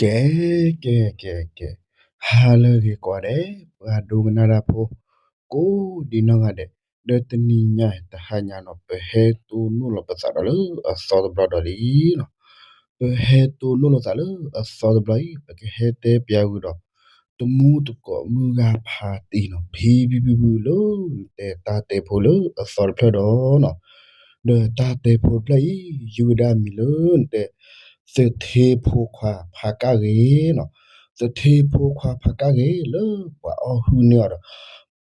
ကဲ ကဲ ကဲ ကဲ, ဟါလၢအဂ့ၤကိးဂၤဒဲး ပှၤဒိကနၣ်တၢ်ဖိ ကိးဒံနီၢ်ဂၤဒဲး, ဒီးတနံၤညါတဟါညါနီၤ ပဟဲတိၢ်နီၣ်လီၤပသးဒီးလၢအသီတဘျီဒီးလံနီၤ. ပဟဲတိၢ်နီၣ်လိာ်သးလၢအသီတဘျီအံၤ ပကဟဲတဲပျးဝံၤဒီး တမူတကိးမုၢ်ဂၤဖးတံၢ်နီၤ ဖံဖံဖုဖုလၢနတဲတၢ်တဲဖိလၢအသီတဖျၢၣ်ဒီးနီၤ, ဒီးတၢ်တဲဖိတဖျၢၣ်အံၤ ယုၢ်ဝဲဒၣ်မံၤလၢနတဲ သထ့ဖိခွါဖးကၣ်ဂ့ၤနီၤ, သထ့ဖိခွါဖးကၣ်ဂ့ၤ လၢပှၤအီၣ်ဟုၣ်န့ၢ်အီၤဒီး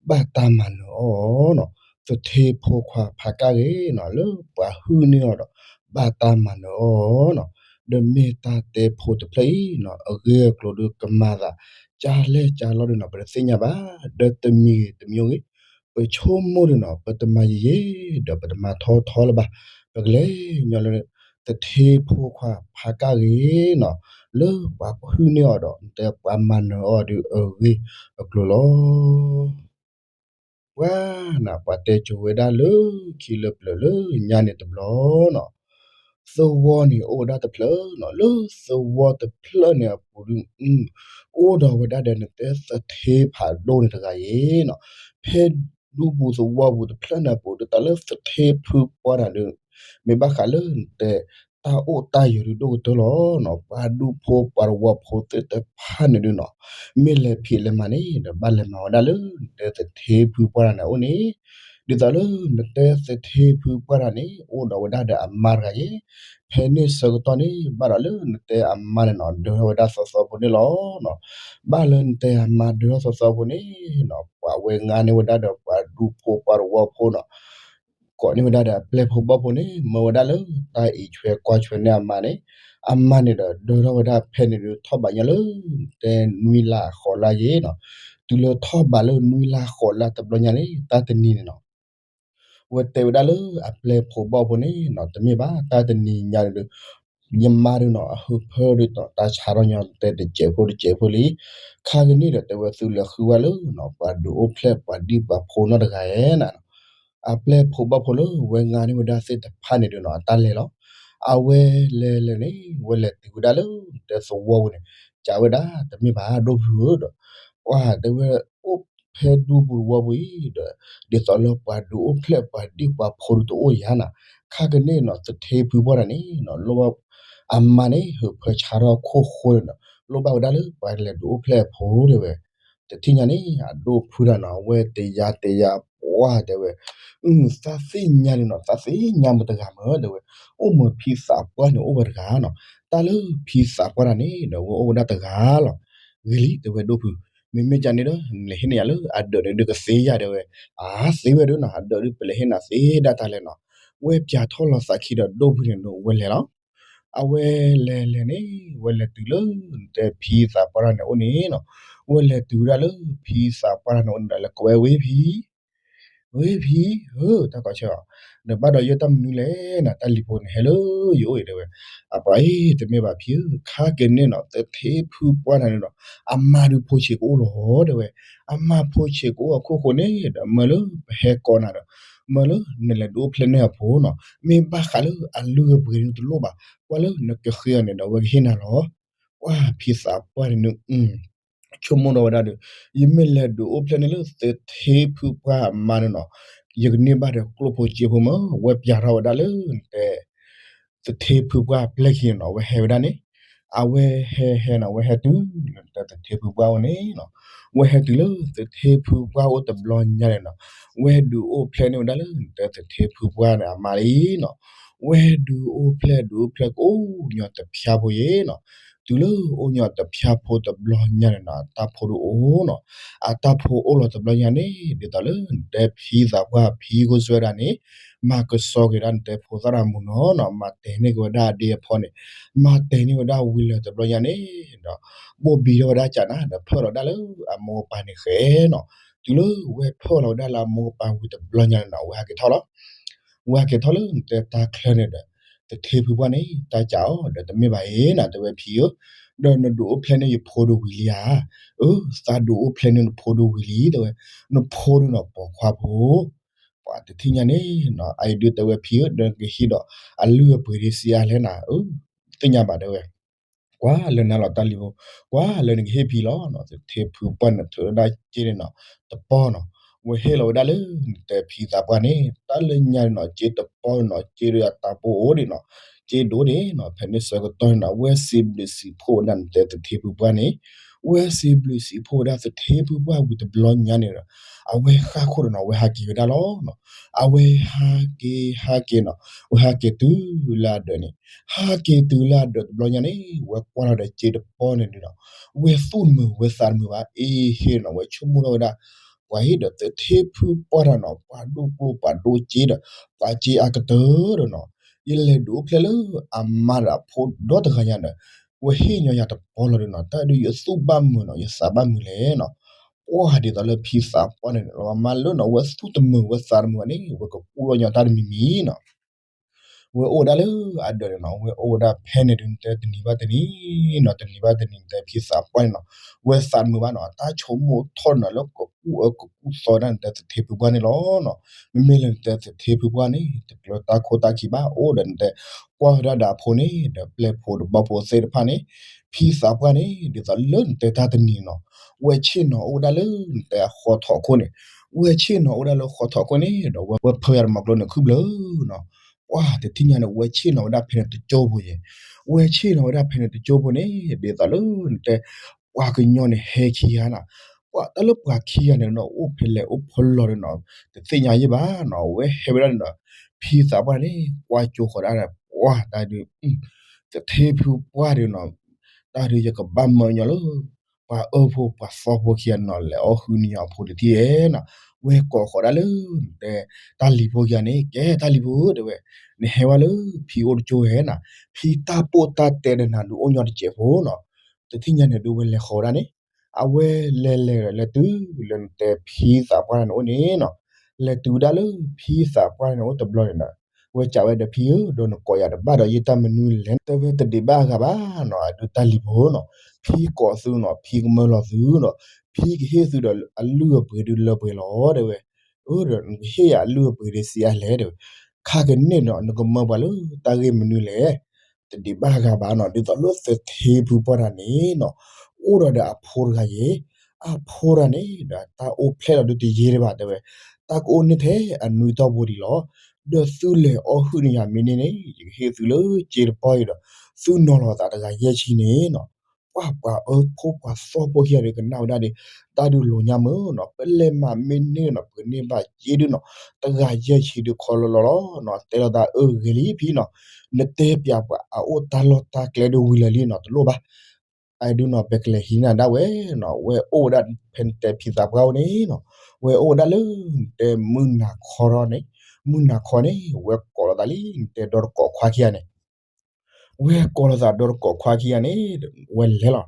ဘၣ်တၢ်မၤနၢၤအီၤနီၤ, သထ့ဖိခွါဖးကၣ်ဂ့ၤနီၤ လၢပှၤဟုၣ်န့ၢ်အီၤဒီး ဘၣ်တၢ်မၤနၢၤအီၤနီၤ, ဒီးမ့ၢ်တၢ်တဲဖိတဖျၢၣ်အံၤနီၤ အဂ့ၢ်အကျိၤဒုးကမၤသး ကၢ်လဲၢ်ကၢ်လီၢ်ဒုးနီၤ ပတသ့ၣ်ညါဘၣ်, ဒီးတမံၤဂ့ၤတမံၤဂ့ၤ ပဆိကမိၣ်ဒုးနီၤ ပတမၤယံာ်ယံာ် ဒီးပတမၤထီထီလၢၤဘၣ်, ပကလဲၤညီလၢ သထ့ဖိခွါဖးကၣ်ဂ့ၤနီၤ လၢပှၤဟုၣ်န့ၢ်အီၤဒီး နတဲပှၤမၤနၢၤအီၤဒုးအဂ့ၢ်အကျိၤလီၤ. ပှၤနၤ ပှၤတဲကိၤဝဲဒၣ်လၢခံလၢပျၢၤလၢညါန့ၣ်တဘျီနီၤ, သဝီန့ၣ်အိၣ်ဝဲဒၣ်တဖျၢၣ်နီၤ, လၢသဝီတဖျၢၣ်န့ၣ်အပူၤဒုး အိၣ်ဒီးဝဲဒၣ်ဒီးနတဲသထ့ဖးဒိၣ်န့ၣ်တဂၤအံၤနီၤ, ဖဲဒူပူၤသဝီပူၤတဖျၢၣ်န့ၣ်အပူၤ ဒ်သိးလၢသထ့ဖုပှၢ်တဂၤဒီး မ့ၢ်ဘၣ်ဃးလၢနတဲ တၢ်အိၣ်တၢ်ယၢၤဒုးဒိၣ်ကတၢၢ်လီၤနီၤ, ပှၤဒူဖိပှၤသဝီဖိသ့ၣ်တဖၣ်န့ၣ်ဒုးနီၤ, မ့ၢ်လဲၤဖံးလဲၤမၤန့ၣ်ဒီး ဘၣ်လဲၤမၤဝဲဒၣ်လၢနတဲသထ့ဖုပှၢ်တဂၤန့ၣ်အအိၣ်န့ၣ်, ဒ်သိးလၢနတဲသထ့ဖုပှၢ်တဂၤန့ၣ် အိၣ်ဒီးဝဲဒၣ်ဒီးအမါတဂၤယဲ, ဖဲန့ၣ်ဆၢကတီၢ်န့ၣ် ဘၣ်ဒီးလၢနတဲအမါန့ၣ်နီၤ ဒၢထီၣ်ဝဲဒၣ်သီသီဖိန့ၣ်လီၤနီၤ, ဘၣ်လၢနတဲအမါဒၢထီၣ်သီသီဖိန့ၣ်နီၤ ပှၤဝဲငါန့ၢ်ဝဲဒၣ်ဒီးပှၤဒူဖိပှၤသဝီဖိနီၤ ကိးန့ၢ်ဝဲဒၣ်ဒီးအပျဲၢ်ဖိဘီၣ်ဖိန့ၣ် မၢဝဲဒၣ်လၢတၢ်အံးဆွဲကွၢ်ဆွဲန့ၢ်အမါန့ၣ်, အမါန့ၣ်ဒီးဒၢထီၣ်ဝဲဒၣ်ဖဲန့ၣ်ဒုး ထီၣ်ဘးညါလၢ တဲနွံလါဃိးလါယဲနီၤ, တုၤလၢထီၣ်ဘးလၢနွံလါဃိးလါတဘျီညါန့ၣ် တၢ်တနံၤန့ၣ်နီၤ ဝဲတဲဝဲဒၣ်လၢအပျဲၢ်ဖိဘီၣ်ဖိန့ၣ်နီၤ တမ့ၢ်ဘၣ် တၢ်တနံၤညါန့ၣ်ဒုး ယမါဒုးနီၤ အဟုးဖၢဒုး တၢ်ဆါထီၣ်ညီတဲတစဲးဖိတစဲးဖိလံ, ခါကန့ၣ်ဒီးတဲဝဲသုလဲၤဃုဝဲလၢနီၤ ပှၤဒုးအိၣ်ဖျဲၣ်ပှၤဒံၣ်ပှၤဖိနီတဂၤဧဲနီၤ, အပျဲၢ်ဖိဘီၣ်ဖိလၢဝဲငါန့ၢ်ဝဲဒၣ်သ့ၣ်တဖၣ်န့ၣ်ဒုးနီၤ အတၢ်လဲၤလီၤ, အဝဲလဲၤလဲၤန့ၣ် ဝဲလဲၤတုၤဝဲဒၣ်လၢတဲသဝီပူၤန့ၣ် ကးဝဲဒၣ်တမ့ၢ်ဘၣ်ဒိၣ်ဖုဧၢဒီး ပှၤတဲဝဲအိၣ်ဖဲဒူပူၤသဝီပူၤအံၤဒီး ဒ်သိးလၢပှၤဒုးအိၣ်ဖျဲၣ်ပှၤဒံၣ်ပှၤဖိဒုးတအိၣ်ယၤနီၤ, ခါကန့ၣ်နီၤ သထ့ဖုပှၢ်တဂၤန့ၣ်နီၤ လိၣ်ဘၣ် အမါန့ၣ် ဟုးဖၢဆါထီၣ်ခိၣ်ဃိန့ၣ်နီၤ လိၣ်ဘၣ်ဝဲဒၣ်လၢပှၤကလဲၤဒုးအိၣ်ဖျဲၣ်အဖိတဲဝဲ, တထံၣ်ညါန့ၣ် အဒိၣ်ဖုတဂၤနီၤ အဝဲတယါတယါပှၢ်တဲဝဲ, အု သးသ့ၣ်ညါန့ၣ်နီၤ သးသ့ၣ်ညါမတၤတဂၤမ့ၢ်တဲဝဲ, အိၣ်မ့ၢ်ဖံသးပှၢ်န့ၣ်အိၣ်ဝဲတဂၤနီၤ, တၢ်လၢဖံသးပှၢ်တဂၤန့ၣ်ဒီး ဝဲအိၣ်ဝဲဒၣ်တဂၤလီၤ, ဂ့ၤလံတဲဝဲဒိၣ်ဖု, မ့မ့ၢ်ကန့ၣ်ဒီး နလဲၤဟ့ၣ်န့ၢ်ယၤလၢအဒၢးန့ၣ်ဒုးကသ့ယၤတဲဝဲ, အါသ့ဝဲဒၣ်နီၤ အဒၢးဒုးပလဲၤဟ့ၣ်နၤသ့ဒၣ်တၢ်လဲၣ်နီၤ, ဝဲပၠးထီၣ်လီၤသးခံဒီးဒိၣ်ဖုန့ၣ် ဝဲလဲၤလီၤ အဝဲလဲၤလဲၤန့ၣ် ဝဲလဲၤတုၤလၢ တဲဖံသးပှၢ်တဂၤန့ၣ်အိၣ်န့ၣ်နီၤ, ဝဲလဲၤတုၤဝဲဒၣ်လၢဖံသးပှၢ်တဂၤန့ၣ်အိၣ်န့ၣ်ဒီး လဲၤကိးဝဲဝ့ၢ်ဖံ, ဝ့ၢ်ဖံ, ဧၢ တၢ်ကီးဆၢအီၤ, နဘၣ်ဒီးယဲၢ်တၢ်မနုၤလဲၣ်နီၤ တၢ်လံၤဖိန့ၣ်ဟဲလၢယအိၣ်အံၤတဲဝဲ, အပှၤအံၤတမ့ၢ်ဘၣ်ဖံဧၢ ခါကန့ၣ်နီၤ သထ့ဖုပှၢ်တဂၤန့ၣ်ဒီး အမါဒုးဖိဆံးကအိၣ်လီၤတဲဝဲ, အမါဖိဆံးကအိၣ်အခိၣ်ဃိန့ၣ်ဒီး မၢလၢပဟဲကိးနၤဒီး မၢလၢနလဲၤဒုးအိၣ်ဖျဲၣ်န့ၢ်အဖိနီၤ, မ့ၢ်ဘၣ်ဃးလၢအလုၢ်အပှ့ၤန့ၣ်တလိၣ်ဘၣ်, ကွၢ်လၢနကဃ့အီၤန့ၣ်ဒီး အဝဲကဟ့ၣ်နၤလီၤ, ပှၤဖံသးပှၢ်န့ၣ် ဆိကမိၣ်ဒီးဝဲဒၣ်ဒီး ယမ့ၢ်လဲၤဒုးအိၣ်ဖျဲၣ်န့ၢ်လၢသထ့ဖုပှၢ်အမါန့ၣ်နီၤ, ယကန့ၢ်ဘၣ်ဒီးကျိၣ်ဖိစ့ဖိမး ဝဲပၠးထီၣ်ဝဲဒၣ်လၢ တဲ သထ့ဖုပှၢ်အပျဲၢ်ခံန့ၣ်နီၤ အဝဲဟဲဝဲဒၣ်န့ၣ်, အဝဲဟဲဟဲနီၤ ဝဲဟဲတုၤလၢနတဲသထ့ဖုပှၢ်အိၣ်န့ၣ်နီၤ, ဝဲဟဲတုၤလၢသထ့ဖုပှၢ်အိၣ်တဘျီညါန့ၣ်နီၤ, ဝဲဒုးအိၣ်ဖျဲၣ်န့ၢ်ဝဲဒၣ်လၢနတဲသထ့ဖုပှၢ်န့ၣ်အမါလံနီၤ, ဝဲဒုးအိၣ်ဖျဲၣ်ဒုးအိၣ်ဖျဲၣ်ကအိၣ်ညီတဖၠါဖိယဲနီၤ, တုၤလၢအိၣ်ညီတဖၠါဖိတဘျီညါန့ၣ်နီၤ အတၢ်ဖိဒုးအိၣ်နီၤ, အတၢ်ဖိအိၣ်လီၤတဘျီညါန့ၣ် ဒ်သိးလၢနတဲဖံသးပှၢ်ဖံခိၣ်စွဲဒၣ်န့ၣ် မၤကဆှီက့ၤဒၣ်နတဲဖိသၣ်ရၤမုၢ်နီၤနီၤ, မၤတဲာ်န့ၢ်က့ၤဝဲဒၣ်အဒ့အဖီန့ၣ်, မၤတဲာ်န့ၢ်ဝဲဒၣ်ဝံၤလၢၤတဘျီညါန့ၣ်ဒီး ဘိၣ်ဘံထီၣ်ဝဲဒၣ်ကးနၤဒီးဖၢၣ်လီၤဒၣ်လၢအမိၢ်ကပၤန့ၣ်ဃဲနီၤ, တုၤလၢဝဲဖၢၣ်လီၤဝဲဒၣ်လၢအမိၢ်ကပၤဝံၤတဘျီညါန့ၣ်နီၤ ဝဲဟဲက့ၤထီၣ်လီၤ, ဝဲဟဲက့ၤထီၣ်လၢနတဲတၢ်ချၢန့ၣ်ဒီး သထ့ဖုပှၢ်န့ၣ် တၢ်ကးအီၤဒီးတမ့ၢ်ဘၣ်အံၤနီၤ တဲဝဲဖံဧၢ, ဒီးနဒုးအိၣ်ဖျဲၣ်န့ၢ်ယဖိဒုးဝံၤလံဧါ, အၢ သးဒုးအိၣ်ဖျဲၣ်န့ၢ်နဖိဒုးဝံၤလံတဲဝဲ, နဖိဒုးနီၤပိာ်ခွါဖိ ပှၤတထံၣ်ညါန့ၣ်နီၤ အအံၤဒုးတဲဝဲဖံဧၢ ဒီးနကဟံးဒီးအလုၢ်အပှ့ၤဒ်စံးအါလဲၣ်နၤ အၢ သ့ၣ်ညါဘၣ်တဲဝဲ, ကွၢ် ကွၢ်လၢနၤလီၤတၢ်လံၤဖိ, ကွၢ်လၢနကဟ့ၣ်ဖံလီၤနီၤ, သထ့ဖုပှၢ်န့ၣ်ထုးဝဲဒၣ်စ့န့ၣ်နီၤ, တပီၢ်နီၤ, ဝဲဟ့ၣ်လီၤဝဲဒၣ်လၢနတဲဖံသးပှၢ်န့ၣ် တၢ်လၢညါန့ၣ်နီၤ, စ့တပီၢ်န့ၣ်နီၤ, စ့ဒုးအတၢ်ပိအိၣ်ဒံးနီၤ, စ့ဒိၣ်ဒံးနီၤ, ဖဲန့ၣ်ဆၢကတီၢ်န့ၣ်နီၤ, ဝဲစံးဘျုးစံးဖှိၣ်ဝဲဒၣ်နတဲသထ့ဖုပှၢ်န့ၣ်, ဝဲစံးဘျုးစံးဖှိၣ်ဝဲဒၣ်သထ့ဖုပှၢ်ဝံၤတဘျီညါန့ၣ်ဒီး, အဝဲဃၣ်ခိၣ်ဒီးနီၤ, ဝဲဟးက့ၤဝဲဒၣ်လီၤနီၤ, အဝဲဟးက့ၤဟးက့ၤနီၤ, ဝဲဟးက့ၤတုၤလၢအဒၢးန့ၣ်, ဟးက့ၤတုၤလၢအဒၢးတဘျီညါန့ၣ်, ဝဲကွၢ်လီၤဒီးစ့တပီၢ်န့ၣ်ဒုးနီၤ, ဝဲသူၣ်တမုာ်ဝဲသးတမုာ်ဘၣ်, အ့ဟ့ၣ်နီၤ, ဝဲဆိကမိၣ်ထီၣ်ဝဲဒၣ် ပှၤဟ့ၣ်ဒီးသထ့ဖုပှၢ်တၢ်နီၤ, ပှၤဒိၣ်ကျိၣ်ပှၤဒိၣ်စ့ဒီး ပှၤစ့အါကတၢၢ်ဒီးနီၤ, ယလဲၤဒုးအိၣ်ဖျဲၣ်လၢအမါဒီးအဖိဒီတဂၤညါဒီး, ဝဲဟ့ၣ်ညီယၤတပီၢ်လီၤဒီးနီၤ, တၢ်ဒုးယသူၣ်ဘၣ်မုာ်နီၤ, ယသးဘၣ်မုာ်လဲၣ်နီၤ, ပှၢ်ဒ်သိးလၢဖံသးပှၢ်န့ၣ် မၤလၢနီၤ, ဝဲသူၣ်တမုာ်ဝဲသးတမုာ်ဘၣ်န့ၣ်, ဝဲကကူၣ်ထီၣ်ညီတၢ်တမံၤမံၤနီၤ ဝဲအိၣ်ဝဲဒၣ်လၢအဒၢးန့ၣ်နီၤ, ဝဲအိၣ်ဝဲဒၣ်ဖဲန့ၣ်ဒုးနတဲတနံၤဘၣ်တနံၤနီၤ, တနံၤဘၣ်တနံၤနတဲဖံသးပှၢ်န့ၣ်နီၤ, ဝဲသးတမုာ်ဘၣ်နီၤ, တၢ်ဆိကမိၣ်ထီၣ်နီၤ, လၢကကူၣ်အၢကကူၣ်သီဒၣ်နတဲသထ့ဖုပှၢ်န့ၣ်လီၤနီၤ, မ့မ့ၢ်လၢနတဲသထ့ဖုပှၢ်န့ၣ် တကျၢၤတၢ်ခိၣ်တၢ်ခံဘၣ်, အိၣ်ဒီးနတဲကွၢ်ဝဲဒၣ်ဒီးအဖိန့ၣ် ဒီးပျဲၢ်ဖိတဘီဖိသ့ၣ်တဖၣ်န့ၣ်, ဖံသးပှၢ်န့ၣ် ဒ်သိးလၢနတဲတၢ်တနံၤနီၤ, ဝဲဆ့ၣ်နီၤအိၣ်ဝဲဒၣ်လၢနတဲဃီထီၣ်ခိၣ်န့ၣ်, ဝဲဆ့ၣ်နီၤအိၣ်ဝဲဒၣ်လၢဃီထီၣ်ခိၣ်န့ၣ်ဒီး ဝဲဖၢယၤတမီၤကျိန့ၣ်ခုၣ်ဘျၢနီၤ, ပှၢ်တထံၣ်ညါန့ၣ် ဝဲဆ့ၣ်နီၤဝဲဒၣ်ဖဲန့ၣ်တကၠိဖိယဲၢ်, ဝဲဆ့ၣ်နီၤဝဲဒၣ်ဖဲန့ၣ်တကၠိဖိန့ၣ် ဒ်သိးလၢနတဲ ပှၤကညီန့ၣ်ဟဲခံဂၤနီၤ, ပှၤတၢ်လၢပှၤခံဂၤန့ၣ်နီၤ အိၣ်ဖဲလဲၣ်အိၣ်ဖဲလဲၣ်ဒီးနီၤ, တသ့ၣ်ညါယဲၢ်ဘၣ်နီၤ, ဝဲဟဲဝဲဒၣ်န့ၣ်ဒီး ဖံသးပှၢ်န့ၣ် ကွၢ်ကၠိဃီၤဒၣ်ဒီး ပှၢ်တၢ်ဒုး သထ့ဖုပှၢ်ဒုးနီၤ, တၢ်ဒုးယကဘၣ်မၢညီလၢ ပှၤအၢဖိပှၤသီဖိခံဂၤနီၤ လဲၤအီၣ်ဃုန့ၢ်ယၤအဖိတထံၣ်ဧဲနီၤ, ဝဲကိးဃီၤဒၣ်လၢ တဲ တၢ်လံၤဖိခံဂၤန့ၣ် ကဲတၢ်လံၤဖိဧၢ တဲဝဲ, နဟဲဝဲလၢဖံအိၣ်တကၠိဧဲနီၤ, ဖံတၢ်ပိာ်တၢ်တဲဒီးနၤဒုးအိၣ်ညီတစဲးဖိနီၤ, တထံၣ်ညါန့ၣ်ဒုးဝဲလဲၤဃီၤဝဲဒၣ်န့ၣ်, အဝဲလဲၤလဲၤဒီးလဲၤတုၤလၢနတဲဖံသးပှၢ်န့ၣ်အိၣ်န့ၣ်နီၤ, လဲၤတုၤဒၣ်လၢဖံသးပှၢ်န့ၣ်အိၣ်တဘျီန့ၣ်ဒီး ဝဲစံးဝဲဒီး ဖံဧၢ ဒီးနကိးယၤတဘၣ်ဒီးယတၢ်မနုၤလဲၣ်, တဲဝဲတဒံးဘၣ်အဂၤဘၣ်နီၤ, အဒုးတၢ်လံၤဖိနီၤ, ဖံကိးသုနီၤ ဖံကမၢလီၤသုနီၤ, ဖံကဟ့ၣ်သုဒီးအလုၢ်အပှ့ၤဒုးလၢပှဲၤလီၤ တဲဝဲ, အၢ ဒီးနကဟ့ၣ်ယၤအလုၢ်အပှ့ၤဒုးဆံးအါလဲၣ် တဲဝဲ, ခါကန့ၣ်နီၤ နကမၢပှၤလၢတၢ်ဂ့ၢ်မနုၤလဲၣ်, တဒံးဘၣ်အဂၤဘၣ်နီၤ, ဒ်သိးလၢသထ့ဖုပှၢ်တၢ်န့ၣ်နီၤ, အိၣ်ဒီးဒီးအဖိတဂၤယဲၢ်, အဖိတဂၤန့ၣ်ဒီးတၢ်အိၣ်ဖျဲၣ်လီၤဒုးတယံာ်ဒံးဘၣ် တဲဝဲ, တၢ်ကအိၣ်န့ၢ်ထဲအနွံတီၢ်ပူၤဒံးလီၤ, ဒီးသုလဲၤအီၣ်ဟုၣ်န့ၢ်ယၤမ့ၢ်န့ၢ်န့ၣ် ယကဟ့ၣ်သုလၢစ့တပီၢ်အံၤဒီး သုနီၤလီၤသးတဂၤယဲၢ်ဆံန့ၣ်နီၤ, ပှၤပှၤအၢဖိပှၤသီဖိခံဂၤဒီးကနၣ်ဝဲဒၣ်ဒီး တၢ်ဒုးလိၤညါမုာ်နီၤ, ပလဲၤမးမ့ၢ်န့ၢ်နီၤ ပကန့ၢ်ဘၣ်စ့ဒုးနီၤ, တဂၤယဲၢ်ဆံဒုးခီလီၤလီၤလီၤနီၤ, တဲလိာ်သးအၢဂ့ၤလံဖံနီၤ, နတဲပျးပှၤအအိၣ်တၢ်လီၢ်တၢ်ကျဲဒုးဝံၤလၢာ်လံနီၤ တလိၣ်ဘၣ် အဒုးနီၤ ပကလဲၤဟံးနၤဒၣ်ဝဲနီၤ, ဝဲအိၣ်ဝဲဒၣ်ဖဲနတဲဖံသးပှၢ်အိၣ်န့ၣ်နီၤ, ဝဲအိၣ်ဝဲဒၣ်လၢနတဲမုၢ်နၤခီထီၣ်န့ၣ်, မုၢ်နၤခီန့ၣ် ဝဲကိးလိာ်သးလံ နတဲဒီတကိးခွါခံဂၤန့ၣ်, ဝဲကိးလိာ်သးဒီတကိးခွါခံဂၤန့ၣ်, ဝဲလဲၤလီၤ,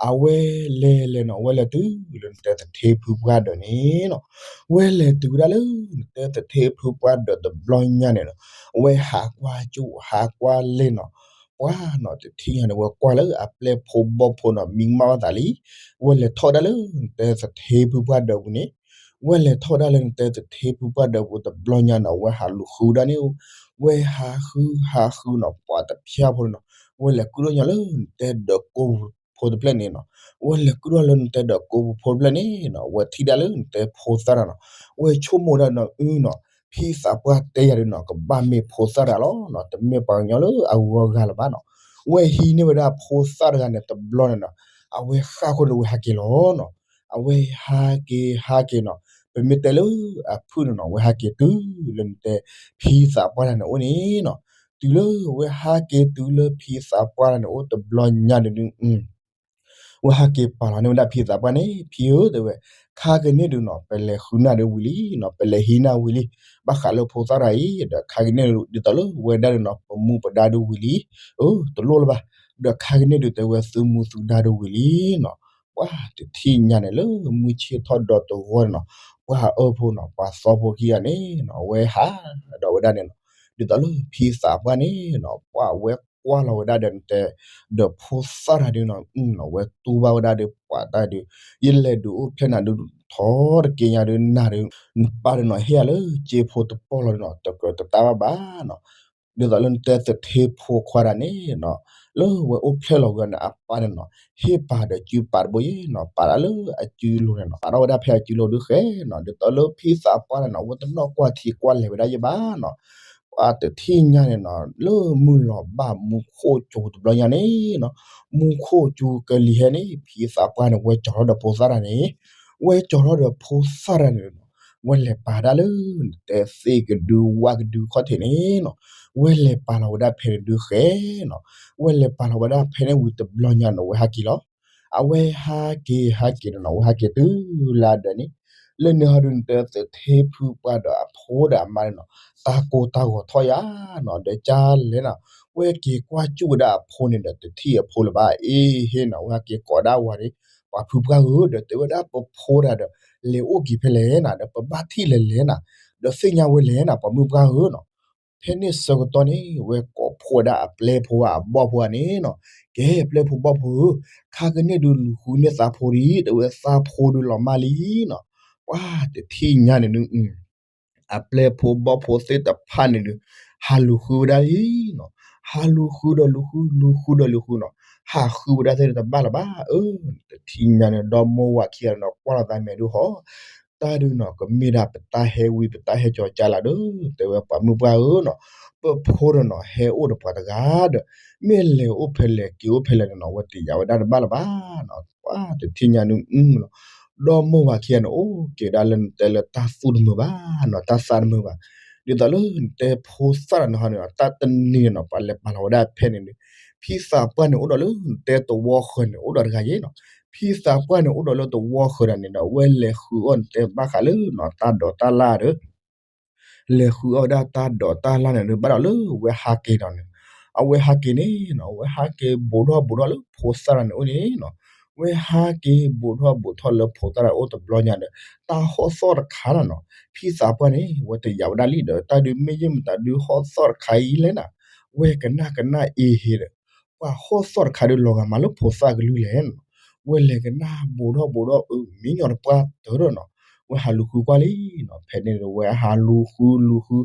အဝဲလဲၤလဲၤနီၤ ဝဲလဲၤတုၤလၢနတဲသထ့ဖုပှၢ်ဒၢးန့ၣ်နီၤ, ဝဲလဲၤတုၤဝဲဒၣ်လၢနတဲသထ့ဖုပှၢ်ဒၢးတဘျီညါန့ၣ်နီၤ, ဝဲဟးကွၢ်ကၠိဟးကွၢ်လဲၢ်နီၤ, ပှၤနီၤတထံၣ်ညါန့ၣ် ဝဲကွၢ်လၢအပျဲၢ်ဖိဘီၣ်ဖိနီၤ မံကမၣ်ဘၣ်သးလံ, ဝဲလဲၤထီၣ်ဝဲဒၣ်လၢနတဲသထ့ဖုပှၢ်ဒၢးပူၤန့ၣ်, ဝဲလဲၤထီၣ်ဝဲဒၣ်လၢနတဲသထ့ဖုပှၢ်ဒၢးပူၤတဘျီညါနီၤ ဝဲဟးလူၤဃုဒၣ်န့ၣ်, ဝဲဟးဃုဟးဃုနီၤ ပှၤတဖၠၣ်ဖိန့ၣ်နီၤ, ဝဲလဲၤကုၣ်ထီၣ်ညီလၢနတဲဒၢးကိပူၤဖိတဖျၢၣ်န့ၣ်နီၤ, ဝဲလဲၤကုၣ်ထီၣ်လၢနတဲဒၢးကိပူၤဖိတဖျၢၣ်န့ၣ်နီၤ ဝဲထံၣ်ဒၣ်လၢနတဲဖိသၣ်တဂၤနီၤ, ဝဲဆိကမိၣ်ဒၣ်နီၤ အုနီၤ, ဖံသးပှၢ်တဲယၤဒုးနီၤ ကဘၣ်မ့ၢ်ဖိသၣ်တဂၤလီၤနီၤ, တမ့ၢ်ပှၤကညီလၢအဂုၤအဂၤလၢၤဘၣ်နီၤ, ဝဲဟံးန့ၢ်ဝဲဒၣ်ဖိသၣ်တဂၤန့ၣ်တဘျီန့ၣ်နီၤ, အဝဲဃၣ်ခိၣ်ဒီးဝဲဟးက့ၤလီၤနီၤ, အဝဲဟးက့ၤဟးက့ၤနီၤ, ပမ့ၢ်တဲလၢအဖုၣ်န့ၣ်နီၤ ဝဲဟးက့ၤတုၤလၢနတဲ ဖံသးပှၢ်တဂၤန့ၣ်အိၣ်န့ၣ်နီၤ, တုၤလၢဝဲဟးက့ၤတုၤလၢဖံသးပှၢ်တဂၤန့ၣ်အိၣ်တဘျီညါဒုး ဝဲဟးက့ၤပာ်လီၤန့ၢ်ဝဲဒၣ်ဖံသးပှၢ်န့ၣ်, ဖံဧၢ တဲဝဲ, ခါကန့ၣ်ဒုးနီၤ ပလဲၤဃုနၢ်ဒုးဝံၤလံနီၤ, ပလဲၤဟံးနၢ်ဝံၤလံ, ဘၣ်ဃးလၢဖိသၣ်တဂၤအံၤ ဒီးခါကန့ၣ်ဒ်သိးလၢဝဲဒၣ်ဒုးနီၤ ပမူပဒါဒုးဝံၤလံ, အၢ တလိၣ်လၢၤဘၣ်, ဒီးခါကန့ၣ်ဒုးတဲဝဲသုမူသုဒါဒုးဝံၤလံနီၤ, ပှၤတထံၣ်ညါန့ၣ်လၢမုၢ်ဆ့ၣ်ထီၣ်ဒီးတဂီၢ်န့ၣ်နီၤ, ပှၤအၢဖိနီၤ ပှၤသီဖိခံဂၤန့ၣ်နီၤ ဝဲဟးဒီးဝဲဒၣ်န့ၣ်နီၤ, ဒ်သိးလၢဖံသးပှၢ်န့ၣ်နီၤ ပှၤဝဲကွၢ်လီၤဝဲဒၣ်ဒီးနတဲ ဒီးဖိသၣ်တဂၤဒုးနီၤ ဝဲတူၢ်ဘၣ်ဝဲဒၣ်ဒီးပှၤတၢ်ဒုး, ယလဲၤဒုးအိၣ်ဖျဲၣ်နၤဒုး ထီတက့ၢ်ညါဒုး နၤဒုး နပၢ်ဒုးနီၤ ဟ့ၣ်ယၤလၢစ့ဖိတပီၢ်လီၤဒုးနီၤ တကြၢးတတၢ်ဘၣ်ဘၣ်နီၤ, ဒ်သိးလၢနတဲသထ့ဖိခွါတဂၤန့ၣ်နီၤ, လၢဝဲအိၣ်ဖျဲၣ်လီၤဝံၤန့ၣ် အပၢ်န့ၣ်နီၤ ဟ့ၣ်ပာ်ဒီးစုပာ်တဘိယဲနီၤ, ပာ်ဒၣ်လၢအစုလိၤန့ၣ်နီၤ, ပာ်ထီၣ်ဝဲဒၣ်ဖဲအစုလိၤဒုးဃဲနီၤ, ဒ်သိးလၢဖံသးပှၢ်န့ၣ်နီၤ ဝဲတနီၣ်ကွၢ်ထံကွၢ်လဲၤဝဲဒၣ်ယဲဘၣ်နီၤ, ပှၤတထံၣ်ညါန့ၣ်နီၤ လၢမုၢ်လီၤဘၣ်မူခိၣ်ကၠိတဘျီညါန့ၣ်နီၤ, မူခိၣ်ကၠိကလံၤဟဲန့ၣ် ဖံသးပှၢ်န့ၣ် ဝဲကၠီၤထီၣ်ဒီးဖိသၣ်တဂၤန့ၣ်, ဝဲကၠီၤထီၣ်ဒီးဖိသၣ်တဂၤန့ၣ်နီၤ, ဝဲလဲၤပာ်ဒၣ်လၢ နတဲသ့ၣ်ကဒုဝၣ်ကဒုခီၣ်ထံးန့ၣ်နီၤ, ဝဲလဲၤပာ်လီၤဝဲဒၣ်ဖဲန့ၣ်ဒုးဃဲနီၤ, ဝဲလဲၤပာ်လီၤဝဲဒၣ်ဖဲန့ၣ်ဝံၤတဘျီညါန့ၣ် ဝဲဟးက့ၤလီၤ. အဝဲဟးက့ၤဟးက့ၤန့ၣ်နီၤ ဝဲဟးက့ၤတုၤလၢအဒၢးန့ၣ်, လၢန့ၣ်ဟီဒုး နတဲသထ့ဖုပှၢ်ဒီးအဖိဒီးအမါန့ၣ်နီၤ, တၢ်ကိၢ်တၢ်ဂီၤထီၣ်ယၤနီၤ, ဒီးကၢ်လဲၣ်နီၤ, ဝဲက့ၤကွၢ်စူၣ်ဝဲဒၣ်အဖိန့ၣ်ဒီး တထံၣ်အဖိလၢၤဘၣ်, အ့ဟ့နီၤ, ဝဲဟဲက့ၤကိးဒၣ်ဝၤန့ၣ်, ပှၤဖုပှၢ်ဧၢ, ဒီးတဲဝဲဒၣ်ပဖိတဂၤဒီး လဲၤအိၣ်က့ၤဖဲလဲၣ်နီၤ, ဒီးပဘၣ်ထံၣ်လဲၤလဲၣ်နီၤ, ဒီးသ့ၣ်ညါဝဲလဲၣ်နီၤ, ပှၤမုၣ်ပှၢ်ဧၢနီၤ. ဖဲန့ၣ်ဆၢကတီၢ်န့ၣ် ဝဲကိးဖှိၣ်ဝဲဒၣ်အပျဲၢ်ဖိအဘီၣ်ဖိတဂၤန့ၣ်နီၤ, ကဲပျဲၢ်ဖိဘီၣ်ဖိဧၢ, ခါကန့ၣ်ဒုးလူၤဃုန့ၢ်သးဖိဒံး, တဲဝဲသးဖိဒုးလီၤမၢ်လံနီၤ, ပှၤတထံၣ်ညါန့ၣ်ဒုး အပျဲၢ်ဖိဘီၣ်ဖိသ့ၣ်တဖၣ်န့ၣ်ဒုး ဟးလူၤဃုဝဲဒၣ်လံနီၤ, ဟးလူၤဃုဒီးလူၤဃု လူၤဃုဒီးလူၤဃုနီၤ, ဟးဃုဝဲဒၣ်သ့ၣ်တဘၣ်လၢၤဘၣ်, အၢ တထံၣ်ညါန့ၣ် ဒီမိၢ်ဝၤခံဂၤန့ၣ်နီၤ ကွၢ်လီၤသးမဲာ်ဒုးဟီ, တၢ်ဒုးနီၤ ကမ့ၢ်ဒၣ်ပတၢ်ဟဲဝံ ပတၢ်ဟဲကၠီၤကၢ်လၢဒုး တဲဝဲပှၤမုၣ်ပှၢ်ဧၢနီၤ, ပဖိဒီးနီၤ ဟဲအိၣ်ဒီးပှၤတဂၤဒီး မ့ၢ်လဲၤအိၣ်ဖဲလဲၣ်က့ၤအိၣ်ဖဲလဲၣ်န့ၣ်နီၤ ဝဲတယာ်ဝဲဒၣ်တဘၣ်လၢၤဘၣ်နီၤ, ပှၤတထံၣ်ညါန့ၣ်နီၤ ဒီမိၢ်ဝၤခံဂၤန့ၣ် အိၣ်က့ၤဒၣ်လၢနတဲလၢတၢ်သူၣ်တမုာ်ဘၣ်နီၤ, တၢ်သးတမုာ်ဘၣ်, ဒ်သိးလၢနတဲဖိသၣ်တဂၤန့ၣ်ဟီန့ၣ် တၢ်တနံၤန့ၣ်နီၤ ပှၤလဲၤပာ်လီၤဝဲဒၣ်ဖဲန့ၣ်ဒုး, ဖံသးပှၢ်န့ၣ်အိၣ်ဒီးလၢနတဲသဝီဃၢၤန့ၣ် အိၣ်ဒီးတဂၤယဲနီၤ, ဖံသးပှၢ်န့ၣ်အိၣ်ဒီးလၢသဝီဃၢၤတဂၤန့ၣ်ဒီး ဝဲလဲၤဃုအီၣ်နတဲဘၣ်ဃးလၢနီၤ တၢ်ဒိးတၢ်လၢ်ဒီး လဲၤဃုအီၣ်ဝဲဒၣ်တၢ်ဒိးတၢ်လၢ်န့ၣ်ဒုး ဘၣ်ဒီးလၢဝဲဟးက့ၤဒီးန့ၣ်, အဝဲဟးက့ၤန့ၣ်နီၤ ဝဲဟးက့ၤဘူးထီၣ်ဘူးထီၣ်လၢဖိသၣ်တဂၤန့ၣ်အိၣ်န့ၣ်နီၤ, ဝဲဟးက့ၤဘူးထီၣ်ဘူးထီၣ်လၢဖိသၣ်တဂၤအိၣ်တဘျီညါဒီး တၢ်ဟီၣ်သီၣ်တခါန့ၣ်နီၤ, ဖံသးပှၢ်န့ၣ် ဝဲတယာ်ဝဲဒၣ်လံဒီး တၢ်ဒုးမ့ၢ်ယဲၢ်မတၤဒုးဟီၣ်သီၣ်တခါအံၤလဲၣ်နီၤ, ဝဲကနၣ်ကနၣ်အ့ဟ့ဒီး ပှၤဟီၣ်သီၣ်တခါဒုးလီၤဂာ်မးလၢဖိသၣ်ကလုၢ်လဲၣ်နီၤ, ဝဲလဲၤကနၣ်ဘူးထီၣ်ဘူးထီၣ် အမ့ၢ်ညီတပှၢ်တၢၢ်ဒီးနီၤ, ဝဲဟးလူၤဃုကွၢ်လံနီၤ, ဖဲန့ၣ်ဝဲဟးလူၤဃုလူၤဃု,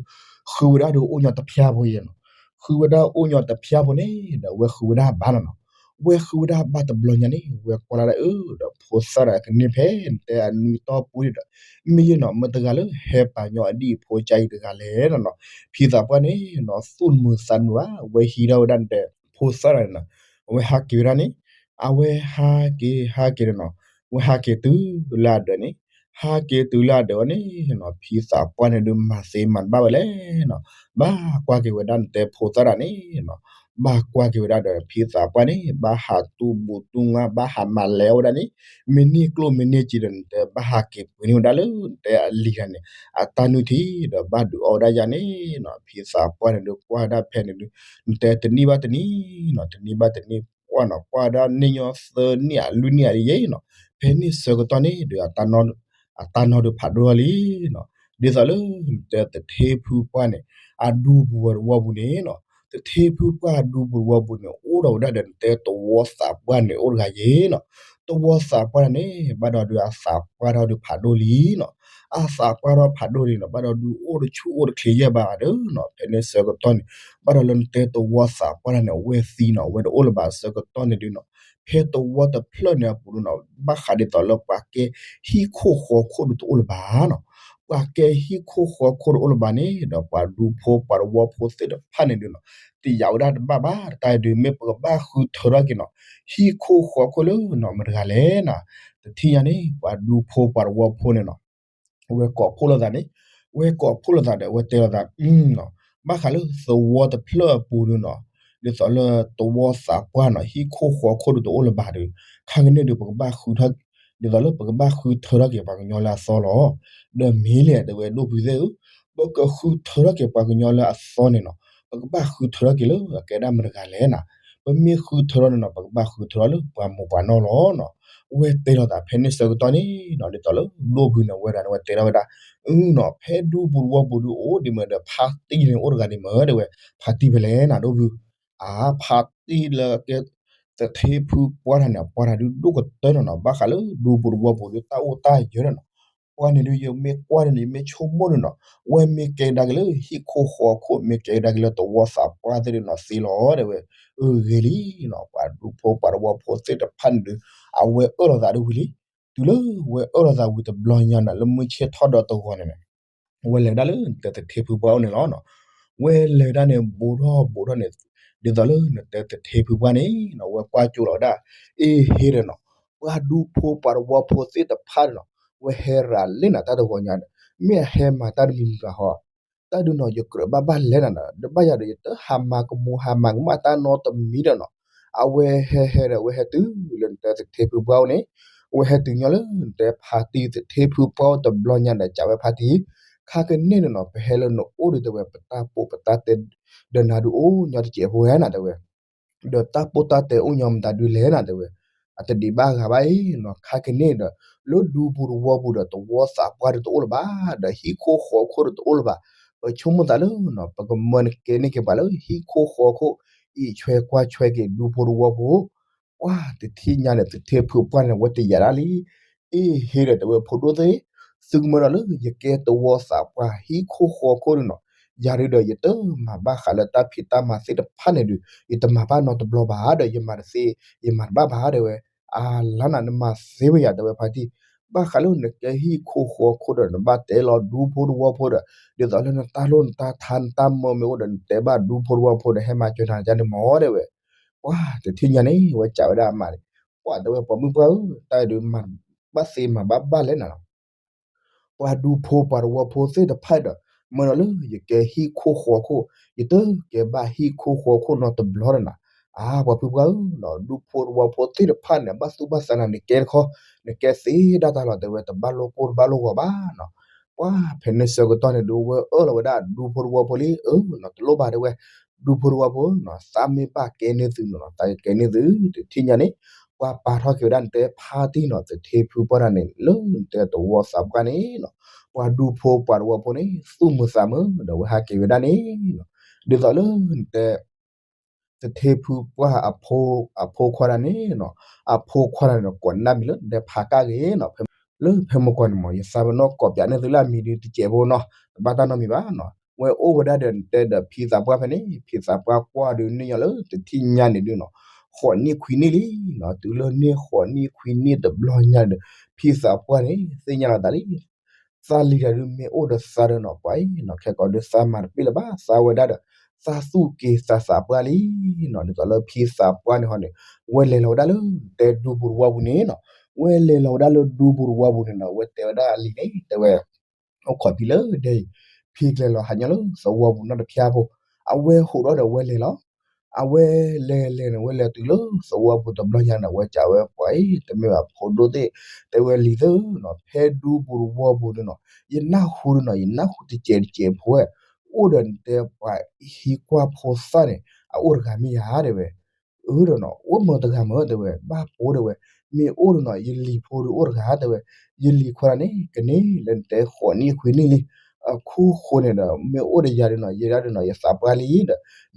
ဃုဝဲဒၣ်ဒီးအိၣ်ညီတဖၠၣ်ဖိယဲနီၤ, ဃုဝဲဒၣ်အိၣ်ညီတဖၠၣ်ဖိန့ၣ်ဒီး ဝဲဃုဝဲဒၣ်ဘၣ်နီၤနီၤ, ဝဲဃုဝဲဒၣ်ဘၣ်တဘျီညါန့ၣ် ဝဲကွၢ်လၢ်ဒၣ်အၢ ဒီးဖိသၣ်ဒီးကန့ၢ်ဖဲနတဲအနွံတီၢ်ပူၤန့ၣ်ဒီး မ့ၢ်ယဲနီၤ မတၤတဂၤလၢဟဲပာ်ညီအဒံၣ်အဖိကါအံၤတဂၤလဲၣ်နီၤနီၤ, ဖံသးပှၢ်န့ၣ်နီၤ သူၣ်တမုာ်သးတမုာ်ဘၣ်, ဝဲဟံးထီၣ်ဝဲဒၣ်နတဲ ဖိသၣ်တဂၤန့ၣ်နီၤ, အဝဲဟးက့ၤဝဲဒၣ်န့ၣ်, အဝဲဟးက့ၤဟးက့ၤန့ၣ်နီၤ, ဝဲဟးက့ၤတုၤလၢအဒၢးန့ၣ်, ဟးက့ၤတုၤလၢအဒၢးဝဲန့ၣ်နီၤ ဖံသးပှၢ်န့ၣ်ဒုးမၤသ့မၤတဘၣ်ဝဲလဲၣ်နီၤ, ဘၣ်ကွၢ်က့ၤဝဲဒၣ်နတဲဖိသၣ်တဂၤန့ၣ်နီၤ, ဘၣ်ကွၢ်က့ၤဝဲဒၣ်ဒီးဖံသးပှၢ်န့ၣ် ဘၣ်ဟးတူၢ်ဘူးတူၢ်ငါ ဘၣ်ဟးမၤလဲၤအီၣ်ဝဲဒၣ်န့ၣ်, မ့ၢ်န့ၢ်ကျိၣ်မ့ၢ်န့ၢ်စ့ဒီးနတဲ ဘၣ်ဟးက့ၤပှ့ၤန့ၢ်ဝဲဒၣ်လၢနတဲအလံၤတဂၤန့ၣ် အတၢ်နုၢ်ထံဒီးဘၣ်ဒုးအီၣ်ဝဲဒၣ်ယၤန့ၣ်နီၤ, ဖံသးပှၢ်န့ၣ်ဒုးကွၢ်ဒၣ်ဖဲန့ၣ်ဒုး, နတဲတနံၣ်ဘၣ်တနံၣ်နီၤ တနံၣ်ဘၣ်တနံၣ် ကွၢ်နီၤ ကွၢ်ဒၣ်န့ၣ်ညီသၢနံၣ်အလွံၢ်နံၣ်အယဲနီၤ, ဖဲန့ၣ်ဆၢကတီၢ်န့ၣ်ဒီး အတၢ်နီၢ်ဒုးဖးဒိၣ်လံနီၤ, ဒ်သိးလၢနတဲသထ့ဖုပှၢ်န့ၣ် အဒူပူၤဝဲတဝီပူၤန့ၣ်နီၤ, သထ့ဖုပှၢ်အဒူပူၤတဝီပူၤန့ၣ် အိၣ်ဒီးဝဲဒၣ်ဒီးနတဲသဝီသးပှၢ်န့ၣ်အိၣ်တဂၤယဲနီၤ, သဝီသးပှၢ်န့ၣ် ဘၣ်ဒီးဒုးအသးပှၢ်ထီၣ်ဒုးဖးဒိၣ်လံနီၤ, အသးပှၢ်ထီၣ်ဖးဒိၣ်လံနီၤ ဘၣ်ဒီးဒုးအိၣ်တဆူၣ်အိၣ်တချ့ယဲၢ်ဘၣ်ဒီးနီၤ, ဖဲန့ၣ်ဆၢကတီၢ်န့ၣ် ဘၣ်ဒီးလၢနတဲသဝီသးပှၢ်န့ၣ် အဝဲသံနီၤ အဝဲတအိၣ်လၢၤဘၣ်ဆၢကတီၢ်န့ၣ်ဒုးနီၤ, ဖဲသဝီတဖျၢၣ်န့ၣ်အပူၤဒုးနီၤ ဘၣ်ဃးဒ်သိးလၢပှၤကဲဟံၣ်ခိၣ်ဃီခိၣ်ဒုးတအိၣ်လၢၤဘၣ်နီၤ, ပှၤကဲဟံၣ်ခိၣ်ဃီခိၣ်တအိၣ်လၢၤဘၣ်န့ၣ်ဒီး ပှၤဒူဖိပှၤတဝီဖိသ့ၣ်တဖၣ်န့ၣ်ဒုးနီၤ တယာ်ဝဲဒၣ်တဘၣ်ဘၣ်, တၢ်ဒုးမ့ၢ်ပကဘၣ်ဃုထၢထီၣ်က့ၤနီၤ ဟံၣ်ခိၣ်ဃီခိၣ်လၢနီၤ မတၤတဂၤလဲၣ်နီၤ, တထံၣ်ညါန့ၣ် ပှၤဒူဖိပှၤတဝီဖိန့ၣ်နီၤ ဝဲကိးဖှိၣ်လိာ်သးန့ၣ်, ဝဲကိးဖှိၣ်လိာ်သးဒီး ဝဲတဲလိာ်သးနီၤ, ဘၣ်ဃးလၢသဝီတဖျၢၣ်အပူၤဒုးနီၤ, ဒ်သိးလၢသဝီသးပှၢ်နီၤ ဟံၣ်ခိၣ်ဃီခိၣ်ဒုးတအိၣ်လၢၤဘၣ်ဒီး ခါကန့ၣ်ဒုး ပကဘၣ်ဃုထၢ, ဒ်သိးလၢပကဘၣ်ဃုထၢထီၣ်က့ၤပှၤကညီလၢအသီလီၤ. ဒီးမ့ၢ်လဲၣ် တဲဝဲဒိၣ်ဖုသ့ၣ်ဧၢ, ပကဃုထၢထီၣ်က့ၤပှၤကညီလၢအသီန့ၣ်နီၤ, ပကဘၣ်ဃုထၢထီၣ်က့ၤလၢအကဲဒၣ်မတၤတဂၤလဲၣ်နီၤ, ပမ့ၢ်ဃုထၢထီၣ်န့ၣ်နီၤ ပကဘၣ်ဃုထၢထီၣ်လၢပှၤမိၢ်ပှၤနီၢ်လီၤနီၤ. ဝဲတဲလိာ်သးဖဲန့ၣ်ဆၢကတီၢ်န့ၣ်နီၤ ဒ်သိးလၢဒိၣ်ဖုန့ၣ် ဝဲဒၣ်န့ၣ် ဝဲတဲထီၣ်ဝဲဒၣ်, အနီၤ ဖဲဒူပူၤတဝီပူၤဒုးအိၣ်ဒံးမ့ၢ်ဒီး ဖါတံၢ်န့ၣ်အိၣ်တဂၤဒံးမ့ၢ် တဲဝဲ, ဖါတံၢ်ဖဲလဲၣ်နီၤ ဒိၣ်ဖု, အါ ဖါတံၢ်လၢကဲ သထ့ဖုပှၢ်တၢ်န့ၣ် အပှၢ်တၢ်ဒုးဒိၣ်ကတၢၢ်နီၤနီၤ ဘၣ်ဃးလၢဒူပူၤတဝီပူၤဒုးတၢ်အိၣ်တၢ်ယၢၤနီၤနီၤ ပှၤန့ၣ်ဒုး ယမ့ၢ်ကွၢ်န့ၣ် ယမ့ၢ်ဆိကမိၣ်န့ၣ်နီၤ, အဝဲမ့ၢ်ကဲကဒါက့ၤလၢဟံၣ်ခိၣ်ဃီခိၣ် မ့ၢ်ကဲကဒါက့ၤလၢသဝီသးပှၢ်သ့ၣ်ဒုးနီၤ သ့လီၤတဲဝဲ. အဂ့ၤလံနီၤ, ပှၤဒူဖိပှၤသဝီဖိသ့ၣ်တဖၣ်န့ၣ်ဒုး အဝဲအၢၣ်လီၤသးဒ်ဝံၤလံ. တုၤလၢဝဲအၢၣ်လီၤသးဝံၤတဘျီညါန့ၣ် လၢမုၢ်ဆ့ၣ်ထီၣ်ဒီးတဂီၤန့ၣ်န့ၣ် ဝဲလဲၤဝဲဒၣ်လၢနတဲသထ့ဖုပှၢ်အိၣ်န့ၣ်လီၤ. ဝဲလဲၤဝဲဒၣ်န့ၣ် ဘူးထီၣ်ဘူးထီၣ်န့ၣ် ဒ်သိးလၢနတဲသထ့ဖုပှၢ်န့ၣ်နီၤ ဝဲကွၢ်ကၠိလီၤဝဲဒၣ် အ့ဟ့ဒီးနီၤ, ပှၤဒူဖိပှၤသဝီဖိသ့ၣ်တဖၣ်န့ၣ်နီၤ ဝဲဟဲရၤလ့နၤတၢ်တဂီၤညါဒီး မ့ၢ်အဟဲမၤတၢ်တမံၤမံၤဘၣ်ဟီ တၢ်ဒုးနီၤ ယကြၢးဘၣ်ဘၣ်လဲၣ်နၤဒီး ဒီးဘၣ်ယၤဒီး ယတဟးမၤကမူၤဟးမၤကမၣ်တၢ်နီတမံၤဒီးနီၤ, အဝဲဟဲဟဲဒီး အဝဲဟဲတုၤလၢနတဲသထ့ဖုပှၢ်အိၣ်န့ၣ်, အဝဲဟဲတုၤညီလၢနတဲဖါတံၢ်သထ့ဖုပှၢ်အိၣ်တဘျီညါဒီး ကးဝဲဖါတံၢ်, ခါကန့ၣ်န့ၣ်နီၤ ပဟဲလၢနအိၣ်ဒီးတဲဝဲ ပတၢ်ပိာ်ပတၢ်တဲ ဒီးနၤဒုးအိၣ်ညီတစဲးဖိဝဲနၤတဲဝဲ ဒီးတၢ်ပိာ်တၢ်တဲအိၣ်ညီမတၤဒုးလဲၣ်နၤတဲဝဲ, အတဒံးဘၣ်ဂၤဘၣ်အံၤနီၤ, ခါကန့ၣ်ဒီး လၢဒူဖိသဝီပူၤဒီးသဝီသးပှၢ်ဒီးတအိၣ်လၢၤဘၣ်, ဒီးဟံၣ်ခိၣ်ဃီခိၣ်ဒီးတအိၣ်လၢၤဘၣ်, ပဆိကမိၣ်သးလၢနီၤ ပကမၢနကဲန့ၢ်က့ၤပှၤလၢဟံၣ်ခိၣ်ဃီခိၣ် အံးဆွဲကွၢ်ဆွဲက့ၤဒူဖိသဝီဖိ ပှၤတထံၣ်ညါန့ၣ် သထ့ဖုပှၢ်န့ၣ် ဝဲတယာ်ဒၣ်လံ, အ့ဟ့ဒီးတဲဝဲဖိဒိၣ်သ့ၣ်, သုကမၢဒီးလၢယကဲသဝီသးပှၢ်ဟံၣ်ခိၣ်ဃီခိၣ်န့ၣ်နီၤ, ယၤဒုးဒီးယတမၤဘၣ်ဃးလၢတၢ်ဖံးတၢ်မၤသ့ၣ်တဖၣ်န့ၣ်ဒုး ယတမၤဘၣ်နီတဘျီဘၣ်ဒီး ယမၤတသ့ ယမၤတဘၣ်ဘၣ်တဲဝဲ, အလါနၤနမၤသ့ဝဲယၤတဲဝဲဖါတံၢ်, ဘၣ်ဃးလၢနကဲဟံၣ်ခိၣ်ဃီခိၣ်ဒီး နဘၣ်တဲလီၤဒူဖိသဝီဖိဒီး ဒ်သိးလၢနတၢ်လိၣ်နတၢ်ထါနတၢ်မၢမ့ၢ်အိၣ်ဒီး နတဲဘၣ်ဒူဖိသဝီဖိဒီး ဟဲမၤစၢၤနၤန့ၣ်မ့ၢ်တဲဝဲ ပှၤတထံၣ်ညါန့ၣ် ဝဲကးဝဲဒၣ်အမါန့ၣ်, ပှၤတဲဝဲပိာ်မုၣ်ပှၢ်ဧၢ, တၢ်ဒုးမၤဘၣ်သ့မၤဘၣ်ဘၣ်လဲၣ်နၤလီၤ, ပှၤဒူဖိပှၤသဝီဖိသ့ၣ်တဖၣ်ဒီး မၢဒီးလၢယကဲဟံၣ်ခိၣ်ဃီခိၣ်, ယတကဲဘၣ်ဟံၣ်ခိၣ်ဃီခိၣ်နီတဘျီဒီးနၤ, အါ ပှၤဖုပှၢ်ဧၢ, ဒူဖိသဝီဖိသ့ၣ်တဖၣ်န့ၣ် ဘၣ်သူၣ်ဘၣ်သးနၤန့ၣ် ကဲတခီ, နကဲသ့ဒၣ်တၢ်လီၤတဲဝဲ တဘၣ်လိာ်ကိၢ်တဘၣ်လိာ်ဂီၤဘၣ်နီၤ ပှၤဖဲန့ၣ်ဆၢကတီၢ်န့ၣ်ဒုး ဝဲအၢၣ်လီၤဝဲဒၣ်ဒူဖိသဝီဖိလံ, အၢနီၤ တလိၣ်ဘၣ်တဲဝဲ, ဒူဖိသဝီဖိနီၤ သးမ့ၢ်ဘၣ်ကဲန့ၢ်သုနီၤ သးကကဲန့ၢ်သု, တထံၣ်ညါန့ၣ်, ပှၤပာ်ထီၣ်က့ၤဝဲဒၣ်နတဲဖါတံၢ်နီၤ သထ့ဖုပှၢ်တၢ်န့ၣ် လၢနတဲသဝီသးပှၢ်န့ၣ်နီၤ, ပှၤဒူဖိပှၤသဝီဖိန့ၣ် သူၣ်မုာ်သးမုာ်ဒီး ဝဲဟးက့ၤဝဲဒၣ်န့ၣ်နီၤ, ဒ်သိးလၢနတဲ သထ့ဖုပှၢ်အဖိခွါတၢ်န့ၣ်နီၤ, အဖိခွါတၢ်န့ၣ် ကိးနၢ်မံၤလၢနတဲဖါကၣ်ဂ့ၤနီၤ, လၢဖဲမုၢ်ကီၢ်န့ၣ်မ့ၢ် ယသးပနီၣ်ကိးပၠးန့ၢ်သုလၢအမံၤဒုးတစဲးဖိနီၤ, တဘၣ်တၢ်နီတမံၤဘၣ်နီၤ, ဝဲအိၣ်ဝဲဒၣ်ဒီးနတဲဒီးဖံသးပှၢ်ဖဲန့ၣ် ဖံသးပှၢ်ကွၢ်ဒုးန့ၢ်ညီလၢတထံၣ်ညါန့ၣ်ဒုးနီၤ, ဃိးနံၣ်ခွံနံၣ်လံနီၤ, တုၤလၢန့ၢ်ဃိးနံၣ်ခွံနံၣ်တဘျီညါဒီး ဖံသးပှၢ်န့ၣ် သ့ၣ်ညါလီၤသးလံ သးလံတၢ်ဒုးမ့ၢ်အိၣ်ဒီးသးဒီးနီၤ ပှၤအံၤနီၤ ခဲကိာ်ဒုးသးမၤတပ့ၢ်လၢၤဘၣ် သးဝဲဒၣ်ဒီး သးသူၣ်က့ၤသးသးပှၢ်လံနီၤ, ဒ်သိးလၢဖံသးပှၢ်န့ၣ်ဟီန့ၣ် ဝဲလဲၤလီၤဝဲဒၣ်လၢတဲဒူပူၤတဝီပူၤန့ၣ်နီၤ, ဝဲလဲၤလီၤဝဲဒၣ်လၢဒူပူၤတဝီပူၤန့ၣ်နီၤ ဝဲတဲဝဲဒၣ်အလံၤန့ၣ် တဲဝဲ အိၣ်ခိးဖံလၢဒဲအံၤ, ဖံကျဲၤလီၤဟးညီလၢသဝီပူၤနီတဖျၢၣ်ဖိ, အဝဲဟိးထီၣ်ဒီးဝဲလဲၤလီၤ, အဝဲလဲၤလဲၤန့ၣ် ဝဲလဲၤတုၤလၢသဝီပူၤတဘျီညါန့ၣ် ဝဲကးဝဲပှၤအံၤ တမ့ၢ်ဘၣ်ဖိဒိၣ်သ့ၣ်, တဲဝဲလံၤသၢနီၤ ဖဲဒူပူၤတဝီပူၤန့ၣ်နီၤ, ယနၢ်ဟူဒုးနီၤ ယနၢ်ဟူတစဲးတစဲးဖိဝဲ, အိၣ်ဒီးနတဲပှၤဟံးကွၢ်ဖိသၣ်န့ၣ် အအိၣ်တဂၤမ့ၢ်ယၤတဲဝဲ အၢဒီးနီၤ အိၣ်မၢတဂၤမၢတဲဝဲ ဘၣ်ပိာ်တဲဝဲ, မ့ၢ်အိၣ်ဒီးနီၤ ယလံၤဖိဒုးအိၣ်တဂၤတဲဝဲ, ယလံၤခွါတၢ်န့ၣ် ကန့ၢ်လၢနတဲဃိးနံၣ်ခွံနံၣ်လံ, အခိၣ်ဃိန့ၣ်ဒီး မ့ၢ်အိၣ်ဒီးယၤဒုးနီၤ ယဲဒၣ်ဒုးနီၤ ယသးပှၢ်လံဒီး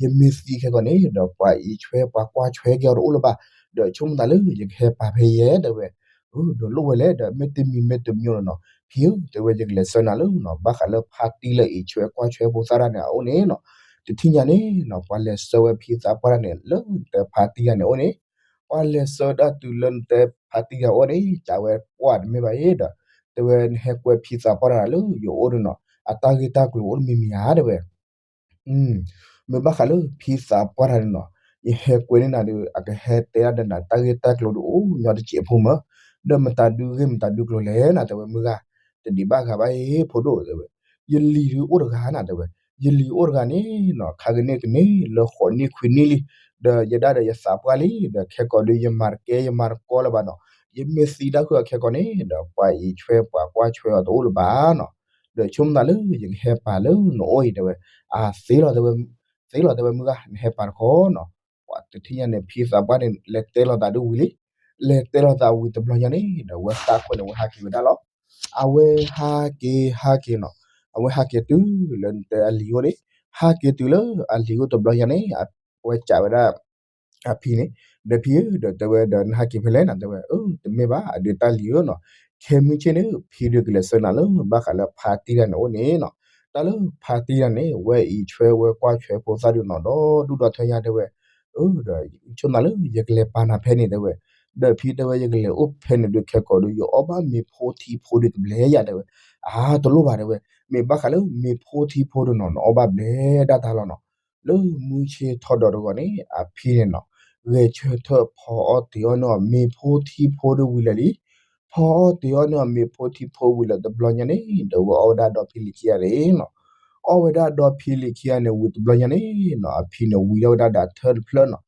ယမ့ၢ်သံခဲကိာ်န့ၣ်ဒီး ပှၤအံးဆွဲပှၤကွၢ်ဆွဲက့ၤအီၤတအိၣ်လၢၤဘၣ်, ဒီးဆိကမိၣ်သးလၢယကဟဲပာ်ဖဲယဲတဲဝဲ, ဒီးလိၣ်ဝဲလဲၣ်ဒီး မ့ၢ်တမံၤမ့ၢ်တမံၤလီၤနီၤ, ဖံဧၢ တဲဝဲ ယကလဲၤဆှၢနၤလၢနီၤ ဘၣ်ဃးလၢဖါတံၢ်လၢအံးဆွဲကွၢ်ဆွဲဖိသၣ်တၢ်န့ၣ် အအိၣ်န့ၣ်နီၤ, တထံၣ်ညါန့ၣ်နီၤ ပှၤလဲၤဆှၢဝဲဖံသးပှၢ်တၢ်န့ၣ် လၢနတဲဖါတံၢ်တၢ်န့ၣ်အအိၣ်န့ၣ်, ပှၤလဲၤဆှၢဒၣ်တုၤလၢနတဲဖါတံၢ်တၢ်အအိၣ်န့ၣ် ကးဝဲပှၤတမ့ၢ်ဘၣ်အံၤဒီး တဲဝဲ နဟဲကွဲဖံသးပှၢ်တၢ်လၢယအိၣ်ဒုးနီၤ အတၢ်ဂ့ၢ်တၢ်ကျိၤအိၣ်တမံၤမံၤဧါတဲဝဲ မ့ၢ်ဘၣ်ဃးလၢဖံသးပှၢ်တၢ်န့ၣ်နီၤ, ယဟဲကွဲန့ၢ်နၤဒီး အကဟဲတဲဒၣ်ဒီးနၤ တၢ်ဂ့ၢ်တၢ်ကျိၤဒုးအိၣ်ညီတစဲးဖိမၢ, ဒီးမတၤဒုးဂ့ၢ်မတၤဒုးကျိၤလဲၣ်နၤတဲဝဲ မုၢ်ဂၤ, တဒံးဘၣ်ဂၤဘၣ်အံၤ ဖိဒိၣ်တဲဝဲ, ယလံၤဒုးအိၣ်တဂၤနၤတဲဝဲ, ယလံၤအိၣ်တဂၤန့ၣ်နီၤ ခါကန့ၣ်ကန့ၢ်လၢဃိးနံၣ်ခွံနံၣ်လံ, ဒီးယဒၣ်ဒီးယသးပှၢ်လံ, ဒီးခဲကိာ်ဒုးယမၤတကဲယမၤတကီလၢၤဘၣ်နီၤ, ယမ့ၢ်သံတၢ်ဃုာ်အီၤခဲကိာ်န့ၣ် ဒီးပှၤအံးဆွဲပှၤကွၢ်ဆွဲအီၤတအိၣ်လၢၤဘၣ်နီၤ ဒီးဆိကမိၣ်သးလၢယကဟဲပာ်လၢနအိၣ်အံၤတဲဝဲ, အသ့လီၤတဲဝဲ, သ့လီၤတဲဝဲမုၢ်ဂၤ နဟဲပာ်တခီနီၤ, ပှၤတထံၣ်ညါန့ၣ် ဖံသးပှၢ်န့ၣ် လဲၤတဲလီၤသးဒ်ဝံၤလံ, လဲၤတဲလီၤသးဝံၤတဘျီညါန့ၣ် ဒီးဝဲသးခွဲးန့ၣ် ဝဲဟးက့ၤဝဲဒၣ်လီၤ, အဝဲဟးက့ၤဟးက့ၤနီၤ, အဝဲဟဲက့ၤတုၤလၢနတဲအလံၤအိၣ်န့ၣ်, ဟးက့ၤတုၤလၢအလံၤအိၣ်တဘျီညါန့ၣ်, အဝဲကးဝဲဒၣ် အဖံန့ၣ်, ဒီးဖံဧၢ ဒီးတဲဝဲဒီးနဟးက့ၤဖဲလဲၣ်နၤတဲဝဲ, အၢ တမ့ၢ်ဘၣ် အဒုးတၢ်လံၤဧၢနီၤ, က ခဲမုၢ်ဆ့ၣ်န့ၣ် ဖံဒုးကလဲၤဆှၢနၤလၢ ဘၣ်ဃးလၢဖါတံၢ်တဂၤန့ၣ်အိၣ်န့ၣ်နီၤ. တၢ်လၢဖါတံၢ်တဂၤန့ၣ် ဝဲအံးဆွဲဝဲကွၢ်ဆွဲဖိသၣ်ဒုးနီၤ ဒီဒူၣ်ဒီထၢညါတဲဝဲ, ဒီးဆိနၤလၢယကလဲၤပာ်နၤဖဲန့ၣ်တဲဝဲ, ဒီးဖံတဲဝဲ ယကလဲၤအိၣ်ဖဲန့ၣ်ဒုးခဲကိာ်ဒုး ယအီၣ်ဘၣ်မ့ၤဖိထံဖိဒုးတဘျဲယၤတဲဝဲ, အါတလိၣ်ဘၣ်တဲဝဲ, မ့ၢ်ဘၣ်ဃးလၢမ့ၤဖိထံဖိဒုးနီၤ နအီၣ်ဘၣ်ဘျဲဒၣ်တၢ်လီၤနီၤ. လၢမုၢ်ဆ့ၣ်ထီၣ်ဒီးတဂီၤန့ၣ် အဖံန့ၣ်နီၤ ဂဲၤဆၢထၢၣ်ဖီအီၣ်တ့ၤအီၣ်န့ၢ်အီၤ မ့ၤဖိထံဖိဒုးဝံၤလၢာ်လံ. ဖီအီၣ်တ့ၤအီၣ်န့ၢ်အီၤ မ့ၤဖိထံဖိဝံၤလၢာ်တဘျီညါန့ၣ် ဒီးဝဲအီၣ်ဝဲဒၣ်ဒီဖံလံၤခံဂၤန့ၣ်နီၤ. အီၣ်ဝဲဒၣ်ဒီဖံလံၤခံဂၤန့ၣ်ဝံၤတဘျီညါန့ၣ်နီၤ အဖံန့ၣ်ဝံၤထီၣ်ဝဲဒၣ်ဒီးထၢၣ်တဖျၢၣ်နီၤ.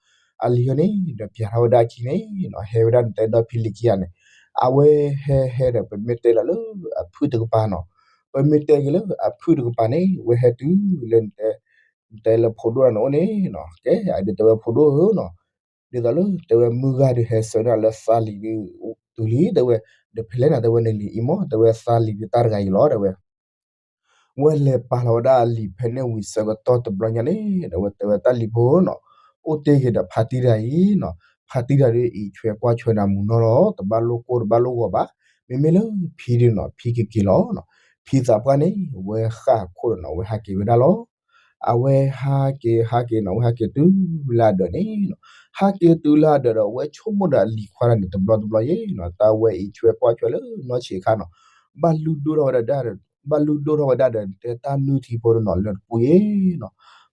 အလံၤအီၤန့ၣ် ဒီးပျးထီၣ်ဝဲဒၣ်အခံန့ၣ်နီၤ ဟဲဝဲဒၣ်နတဲဒီဖံလံၤခံဂၤန့ၣ် အဝဲဟဲဟဲဒီး ပမ့ၢ်တဲလီၤလၢအဖုၣ်တကပၤနီၤ. ပမ့ၢ်တဲက့ၤလၢအဖုၣ်တကပၤန့ၣ် ဝဲဟဲတုၤလၢနတဲ နတဲလၢဖိဒိၣ်တဂၤန့ၣ်အိၣ်န့ၣ်နီၤ. ကဲ အဒုးတဲဝဲဖိဒိၣ်ဧၢနီၤ, ဒ်သိးလၢတဲဝဲမုၢ်ဂၤဒုးဟဲဆှၢနၤလၢသးလံၤဒုးတုၤလံတဲဝဲ, ဒီးဖဲလဲၣ်နၤတဲဝဲန့ၣ်လံၤအံၤမ့ၢ် တဲဝဲသးလံၤဒုးတၢ်တဂၤအံၤလီၤတဲဝဲ ဝဲလဲၤပာ်လီၤဝဲဒၣ်အလံၤဖဲန့ၣ်ဝံၤဆၢကတီၢ်တဘျီညါန့ၣ် ဒီးဝဲတဲဝဲတၢ်လံၤဖိနီၤ, အိၣ်တ့ၢ်က့ၤဒီးဖါတံၢ်တဂၤအံၤနီၤ. ဖါတံၢ်တဂၤဒုးအံးဆွဲကွၢ်ဆွဲနၤမုာ်နီၤလီၤ တဘၣ်လိၣ်ကိၢ်တဘၣ်လိၣ်ဂီၤဘၣ်. မ့မ့ၢ်လၢဖံဒုးနီၤ ဖံကက့ၤလီၤနီၤ. ဖံသးပှၢ်န့ၣ် ဝဲဃၣ်ခိၣ်ဒီးနီၤ ဝဲဟးက့ၤဝဲဒၣ်လီၤ. အဝဲဟးက့ၤဟးက့ၤနီၤ ဝဲဟးက့ၤတုၤလၢအဒၢးန့ၣ်နီၤ. ဟးက့ၤတုၤလၢအဒၢးဒီး ဝဲဆိကမိၣ်ဒီးအလံၤခွါတဂၤန့ၣ် တဘျီတဘျီယ့ၣ်နီၤ တၢ်ဝဲအံးဆွဲကွၢ်ဆွဲလၢနီၢ်ဆံးခါနီၤ ဘၣ်လုၢ်ဒိၣ်ထီၣ်ဝဲဒၣ်ဒီး ဘၣ်လုၢ်ဒိၣ်ထီၣ်ဝဲဒၣ်ဒီး နတဲတၢ်နုၢ်ထံဖိဒီးနီၤ လၢတပူၤယ့ၣ်နီၤ.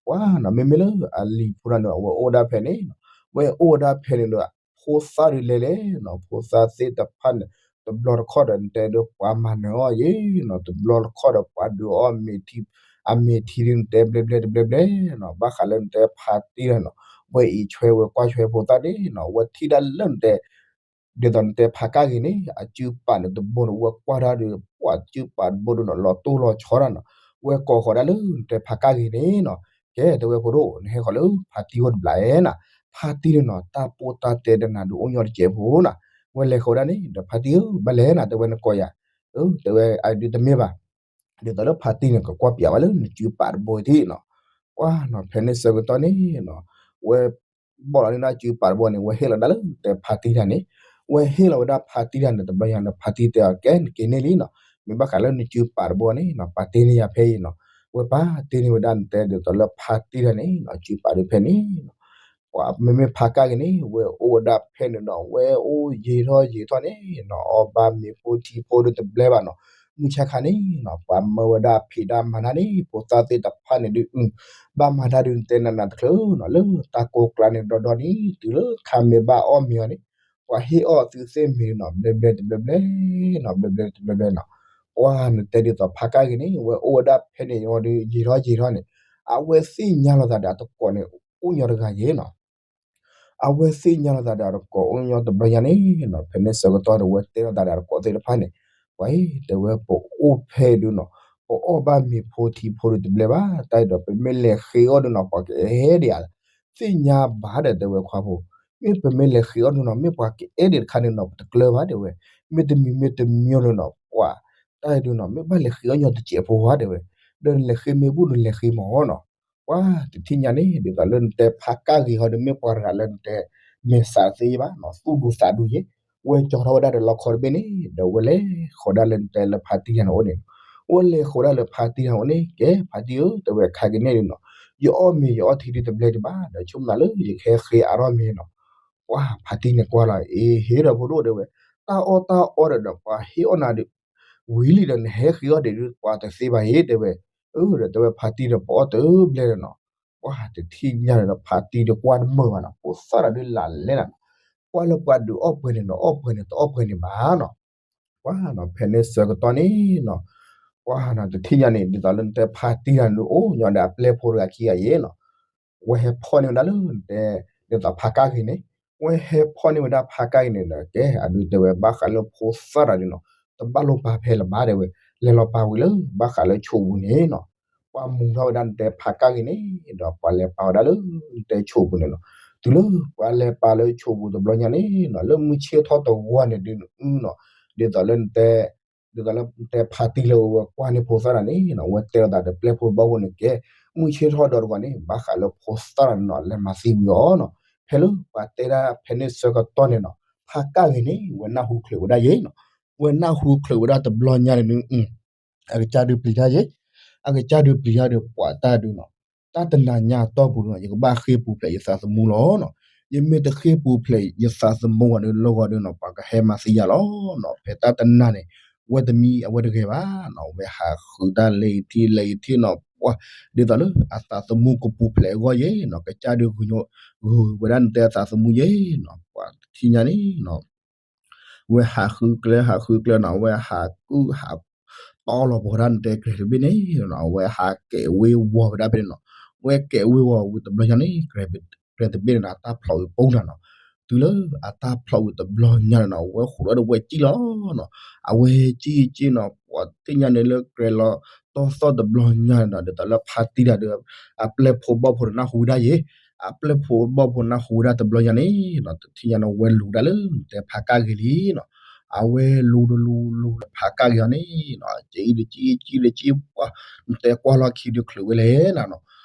ပှၤနီၤ မ့မ့ၢ်လၢအလံၤဖိတဂၤန့ၣ် အဝဲအိၣ်ဝဲဒၣ်ဖဲန့ၣ်နီၤ ဝဲအိၣ်ဝဲဒၣ်ဖဲန့ၣ်ဒီး ဖိသၣ်ဒုးလဲၤလဲၣ်နီၤ ဖိသၣ်သ့ၣ်တဖၣ်န့ၣ် တဘျီတခီၣ်ဒီး နတဲဒီးပှၤမၤနၢၤအီၤယ့ၣ်နီၤ တဘျီတခီၣ်ဒီးပှၤဒုးအီၣ်မ့ၤထံ အမ့ၤထံဒုးနတဲဘျဲဘျဲတဘျဲဘျဲနီၤ ဘၣ်ဃးလၢနတဲဖါတံၢ်တဂၤနီၤ ဝဲအံးဆွဲဝဲကွၢ်ဆွဲဖိသၣ်န့ၣ်နီၤ ဝဲထံၣ်ဒၣ်လၢနတဲ ဒ်သိးနတဲဖါကၣ်ဂ့ၤန့ၣ် အစုပာ်န့ၣ်တဘိန့ၣ် ဝဲကွၢ်တၢ်ဒီး ပှၤစုပာ်တဘိဒီးနီၤ လီၤတိၢ်လီၤဆီတၢ်နီၤ ဝဲကိးဃီၤဒၣ်လၢနတဲဖါကၣ်ဂ့ၤန့ၣ်နီၤ ကဲတဲဝဲဖိဒိၣ် နဟဲဃီၤလၢဖါတံၢ်အိၣ်တဘျီဧါနီၤ ဖါတံၢ်န့ၣ်နီၤ တၢ်ပိၢ်တၢ်တဲဒီးနၤဒုးအိၣ်ညီတစဲးဖိနီၤ ဝဲလဲၤဃီၤဒၣ်န့ၣ် ဒီးဖါတံၢ်ဧၢ ဘၣ်လဲၣ်နၤ တဲဝဲနကိးယၤ အၢ တဲဝဲအဒုးတမ့ၢ်ဘၣ် ဒ်သိးလၢဖါတံၢ်န့ၣ် ကကွၢ်ပၠးဝဲလၢနစုပာ်တဘိထံၣ်နီၤ ပှၤနီၤ ဖဲန့ၣ်ဆၢကတီၢ်န့ၣ်နီၤ ဝဲ ဘီၣ်လီၤန့ၢ်ဒၣ်စုပာ်တဘိန့ၣ် ဝဲဟ့ၣ်လီၤဒၣ်လၢနတဲဖါတံၢ်တဂၤန့ၣ် ဝဲဟ့ၣ်လီၤဝဲဒၣ်ဖါတံၢ်တဂၤန့ၣ် တဘျီညါန့ၣ် ဖါတံၢ်တဲအီၤ ကဲနက့ၤန့ၢ်လံနီၤ မ့ၢ်ဘၣ်ဃးလၢနစုပာ်တဘိန့ၣ်နီၤ ပာ်တ့ၢ်န့ၢ်ယၤဖဲအံၤနီၤ ဝဲပာ်တ့ၢ်န့ၢ်ဝဲဒၣ်နတဲဒ်သိးလၢဖါတံၢ်တဂၤန့ၣ်နီၤ စုပာ်ဒုးဖဲန့ၣ်နီၤ ပှၤမ့မ့ၢ်ဖါကၣ်ဂ့ၤန့ၣ် ဝဲအိၣ်ဝဲဒၣ်ဖဲန့ၣ်နီၤ ဝဲအိၣ်ယံာ်ထီၣ်ယံာ်ထီၣ်န့ၣ်နီၤ အီၣ်ဘၣ်မ့ၤဖိထံဖိဒုးတဘျဲဘၣ်နီၤ မုၢ်ဆါခါန့ၣ်နီၤ ပှၤမၢဝဲဒၣ်ဖံးဒၣ်မၤတၢ်န့ၣ် ဖိသၣ်သ့ၣ်တဖၣ်န့ၣ်ဒုး ဘၣ်မၤတၢ်ဒုးနတဲနးနးတချုးနီၤ လၢတၢ်ကိးကျါန့ၣ်ဒီဒီန့ၣ် တုၤလၢခါမ့ၢ်ဘၣ်အီၣ်မ့ၤအီၤန့ၣ် ပှၤဟ့ၣ်အီၣ်သုသ့ၣ်မ့ၤနီၤ ဘျဲဘျဲတဘျဲဘျဲနီၤ ဘျဲဘျဲတဘျဲဘျဲနီၤ ပှၤနတဲဒ်သိးဖါကၣ်ဂ့ၤန့ၣ် ဝဲအိၣ်ဝဲဒၣ်ဖဲန့ၣ်ဒီး ယံာ်ထီၣ်ယံာ်ထီၣ်န့ၣ် အဝဲသ့ၣ်ညါလီၤသးဒီးအတကိးန့ၣ် အိၣ်ညီတဂၤယ့ၣ်နီၤ အဝဲသ့ၣ်ညါလီၤသးဒီးအတကိးအိၣ်ညီတဘျီညါန့ၣ်နီၤ ဖဲန့ၣ်ဆၢကတီၢ်ဒီး ဝဲတဲလီၤသးဒီးအတကိးသ့ၣ်တဖၣ်န့ၣ် ပှၤအံၤ တဲဝဲပအိၣ်ဖဲဒုးနီၤ ပအီၣ်ဘၣ်မ့ၤဖိထံဖိဒုးတဘျဲဘၣ် တၢ်အံၤဒီး ပမ့ၢ်လဲၤဃ့အီၣ်ဒုးနီၤ ပှၤကအဲၣ်ဒံးဧါ သ့ၣ်ညါဘၣ်ဒီး တဲဝဲခွါဖိ မ့ၢ်ပမ့ၢ်လဲၤဃ့အီၣ်ဒုးနီၤ မ့ၢ်ပှၤကအဲၣ်ဒံးတခါန့ၣ်နီၤ ပတကျၢၤဘၣ်တဲဝဲ မ့တမံၤမ့တမံၤလၢနီၤ ပှၤ တၢ်အံၤဒုးနီၤ မ့ၢ်ဘၣ်လဲၤဃ့အီၣ်ညီတစဲးဖိဧါတဲဝဲ ဒီးနလဲၤဃ့မ့ၢ်ဘူၣ်ဒီးလဲၤဃ့မ့ၢ်နီၤ ပှၤတထံၣ်ညါန့ၣ် ဒ်သိးလၢနတဲဖါကၣ်ဂ့ၤဟီဒီး မ့ၢ်ပှၤတဂၤလၢနတဲ မဲာ်ဆှးသ့ဘၣ်နီၤ သူၣ်ဒူသးဒူယ့ၣ် ဝဲကၠီထီၣ်ဝဲဒၣ်ဒီးလီခီတဘ့ၣ်န့ၣ် ဒီးဝဲလဲၤဃီၤဒၣ်လၢနတဲလၢဖါတံၢ်တဂၤန့ၣ်အိၣ်န့ၣ် ဝဲလဲၤဃီၤဒၣ်လၢဖါတံၢ်တဂၤအိၣ်န့ၣ် ကဲ ဖါတံၢ်ဧၢ တဲဝဲခါက့ၤန့ၣ်ဒုးနီၤ ယအီၣ်မ့ၤယအီၣ်ထံဒုးတဘျဲဒံးဘၣ် ဒီးဆိကမိၣ်လၢယကဟဲဃ့အါထီၣ်မ့ၤနီၤ ပှၤဖါတံၢ်န့ၣ်ကွၢ်လီၤ အ့ ဟ့ၣ်ဒီးဖိဒိၣ်တဲဝဲ တၢ်အီၣ်တၢ်အီဒီး ပှၤဟ့ၣ်အီၣ်နၤဒီး ဝံၤလံဒီး နဟဲဃ့အီၣ်ဒံးဒုး ပှၤတသ့ဘၣ်အံၤတဲဝဲ အၢ ဒီးတဲဝဲဖါတံၢ်ဒီးပအီၣ်တဘျဲဒီးနီၤ ပှၤတထံၣ်ညါဒီး ဖါတံၢ်ဒီးကွၢ်တမုာ်ဘၣ်နီၤ ဖိသၣ်တဂၤဒုးလၢလဲၣ်နၤ ကွၢ်လၢပှၤဒုးအီၣ်ပှဲၤန့ၣ်ဒီး အီၣ်ပှဲၤန့ၣ် တအီၣ်ပှဲၤန့ၣ်ဘၣ်နီၤ ပှၤနီၤ ဖဲန့ၣ်ဆၢကတီၢ်န့ၣ်နီၤ ပှၤနီၤ တထံၣ်ညါန့ၣ် ဒ်သိးလၢနတဲဖါတံၢ်တဂၤန့ၣ်အိၣ်ညီဒီးအပျဲၢ်ဖိတဂၤခံဂၤယ့ၣ်နီၤ ဝဲဟဲဖီၣ်န့ၢ်ဝဲဒၣ်လၢနတဲ ဒ်သိးဖါကၣ်ဂ့ၤန့ၣ် ဝဲဟဲဖီၣ်န့ၢ်ဝဲဒၣ်ဖါကၣ်ဂ့ၤန့ၣ်ဒီး ကဲ အဒုးတဲဝဲဘၣ်ဃးလၢဖိသၣ်တဂၤဒုးနီၤ တဘၣ်လိၣ်ပာ်ဖဲလၢၤဘၣ်တဲဝဲ လဲၤလီၤပာ်ဝံၤလၢ ဘၣ်ဃးလၢဆိးပူၤန့ၣ်နီၤ ပှၤမူၤထီၣ်ဝဲဒၣ်နတဲဖါကၣ်ဂ့ၤန့ၣ် ဒီးပှၤလဲၤပာ်ဝဲဒၣ်လၢနတဲဆိးပူၤန့ၣ်နီၤ တုၤလၢပှၤလဲၤပာ်လၢဆိးပူၤတဘျီညါန့ၣ်နီၤ လၢမုၢ်ဆ့ၣ်ထီၣ်တဂီၤန့ၣ်ဒုးနီၤ ဒ်သိးလၢနတဲ ဒ်သိးလၢနတဲဖါတံၢ်လၢဝဲကွၢ်န့ၢ်ဖိသၣ်တဂၤန့ၣ်နီၤ ဝဲတဲလီၤသးဒီးပျဲၢ်ဖိဘီဖိန့ၣ်ကဲ မုၢ်ဆ့ၣ်ထီၣ်ဒီးတဂီၤန့ၣ် ဘၣ်ဃးလၢဖိသၣ်တဂၤန့ၣ်နီၤ လဲၤမၤသံဝံၤအီၤနီၤ ဖဲလၢပှၤတဲဒၣ်ဖဲန့ၣ်ဆၢကတီၢ်န့ၣ်နီၤ ဖါကၣ်ဂ့ၤန့ၣ် ဝဲနၢ်ဟူချုးဝဲဒၣ်ယ့ၣ်နီၤ ဝဲနၢ်ဟူချုးဝဲဒၣ်တဘျီညါန့ၣ်ဒုး အကစၢ်ဒုးပျံၤတၢ်ယဲ, အကစၢ်ဒုးပျံၤတၢ်ဒီးပှၤတၢ်ဒုးနီၤ, တၢ်တနၤညါအတီၢ်ပူၤဒုးနီၤ ယကဘၣ်ဃ့ၢ်ပူၤဖျဲးယသးသမူလီၤနီၤ. ယမ့ၢ်တဃ့ၢ်ပူၤဖျဲးယသးသမူဘၣ်ဒီး လၢဂီၤဒုးနီၤ ပှၤကဟဲမၤသံယၤလီၤနီၤ. ဖဲတၢ်တနၤန့ၣ် ဝဲတမံၤအဝဲတဂဲၤဘၣ်နီၤ, ဝဲဟးဃုတၢ်လၢအံၤထံၣ်လၢအံၤထံၣ်နီၤ, ပှၤဒ်သိးလၢအသးသမူကပူၤဖျဲးအဂီၢ်ယဲနီၤ, ကစၢ်ဒုးဂုာ်ဝဲဒၣ်နတဲအသးသမူယဲနီၤ, ပှၤတထံၣ်ညါန့ၣ်နီၤ ဝဲဟးဃုကျဲဟးဃုကျဲနီၤ, အဝဲဟးကုၢ်ဟးတီလီၤပှၤဒၣ်နတဲကြဲးတဘ့ၣ်န့ၣ်နီၤ, အဝဲဟးကဲးဝ့ၤဝီၤဝဲဒၣ်ဖဲန့ၣ်နီၤ, ဝဲကဲးဝ့ၤဝီၤဝံၤတဘျီညါန့ၣ် ကြဲးတဘ့ၣ်န့ၣ်နီၤ အတၢ်ဖျိးဝံၤပူၤနၤနီၤ, တုၤလၢအတၢ်ဖျိးဝံၤတဘျီညါန့ၣ်နီၤ အဝဲဃိးဒီးဝဲကံၣ်လီၤနီၤ, အဝဲကံၣ်ကံၣ်နီၤ ပှၤတထံၣ်ညါန့ၣ်လၢကြဲးလီၤတီသီၣ်တဘျီညါန့ၣ်နီၤ, ဒ်သိးလၢဖါတံၢ်တၢ်ဒီး အပျဲၢ်ဖိဘီၣ်ဖိန့ၣ်နၢ်ဟူဝဲဒၣ်ယဲ အပျဲၢ်ဖိဘီၣ်ဖိနၢ်ဟူဝဲဒၣ်တဘျီညါန့ၣ်နီၤ, တထံၣ်ညါန့ၣ် ဝဲလူၤဒၣ်လၢနတဲဖးကၣ်ဂ့ၤလံနီၤ, အဝဲလူၤဒီးလူၤလူၤလၢဖးကၣ်ဂ့ၤအီၤန့ၣ်နီၤ, ကံၣ်ဒီးကံၣ် ကံၣ်ဒီးကံၣ်ပှၤ နတဲကွၢ်လီၢ်ခံဒုးချုးဝဲလဲၣ်နၤနီၤ,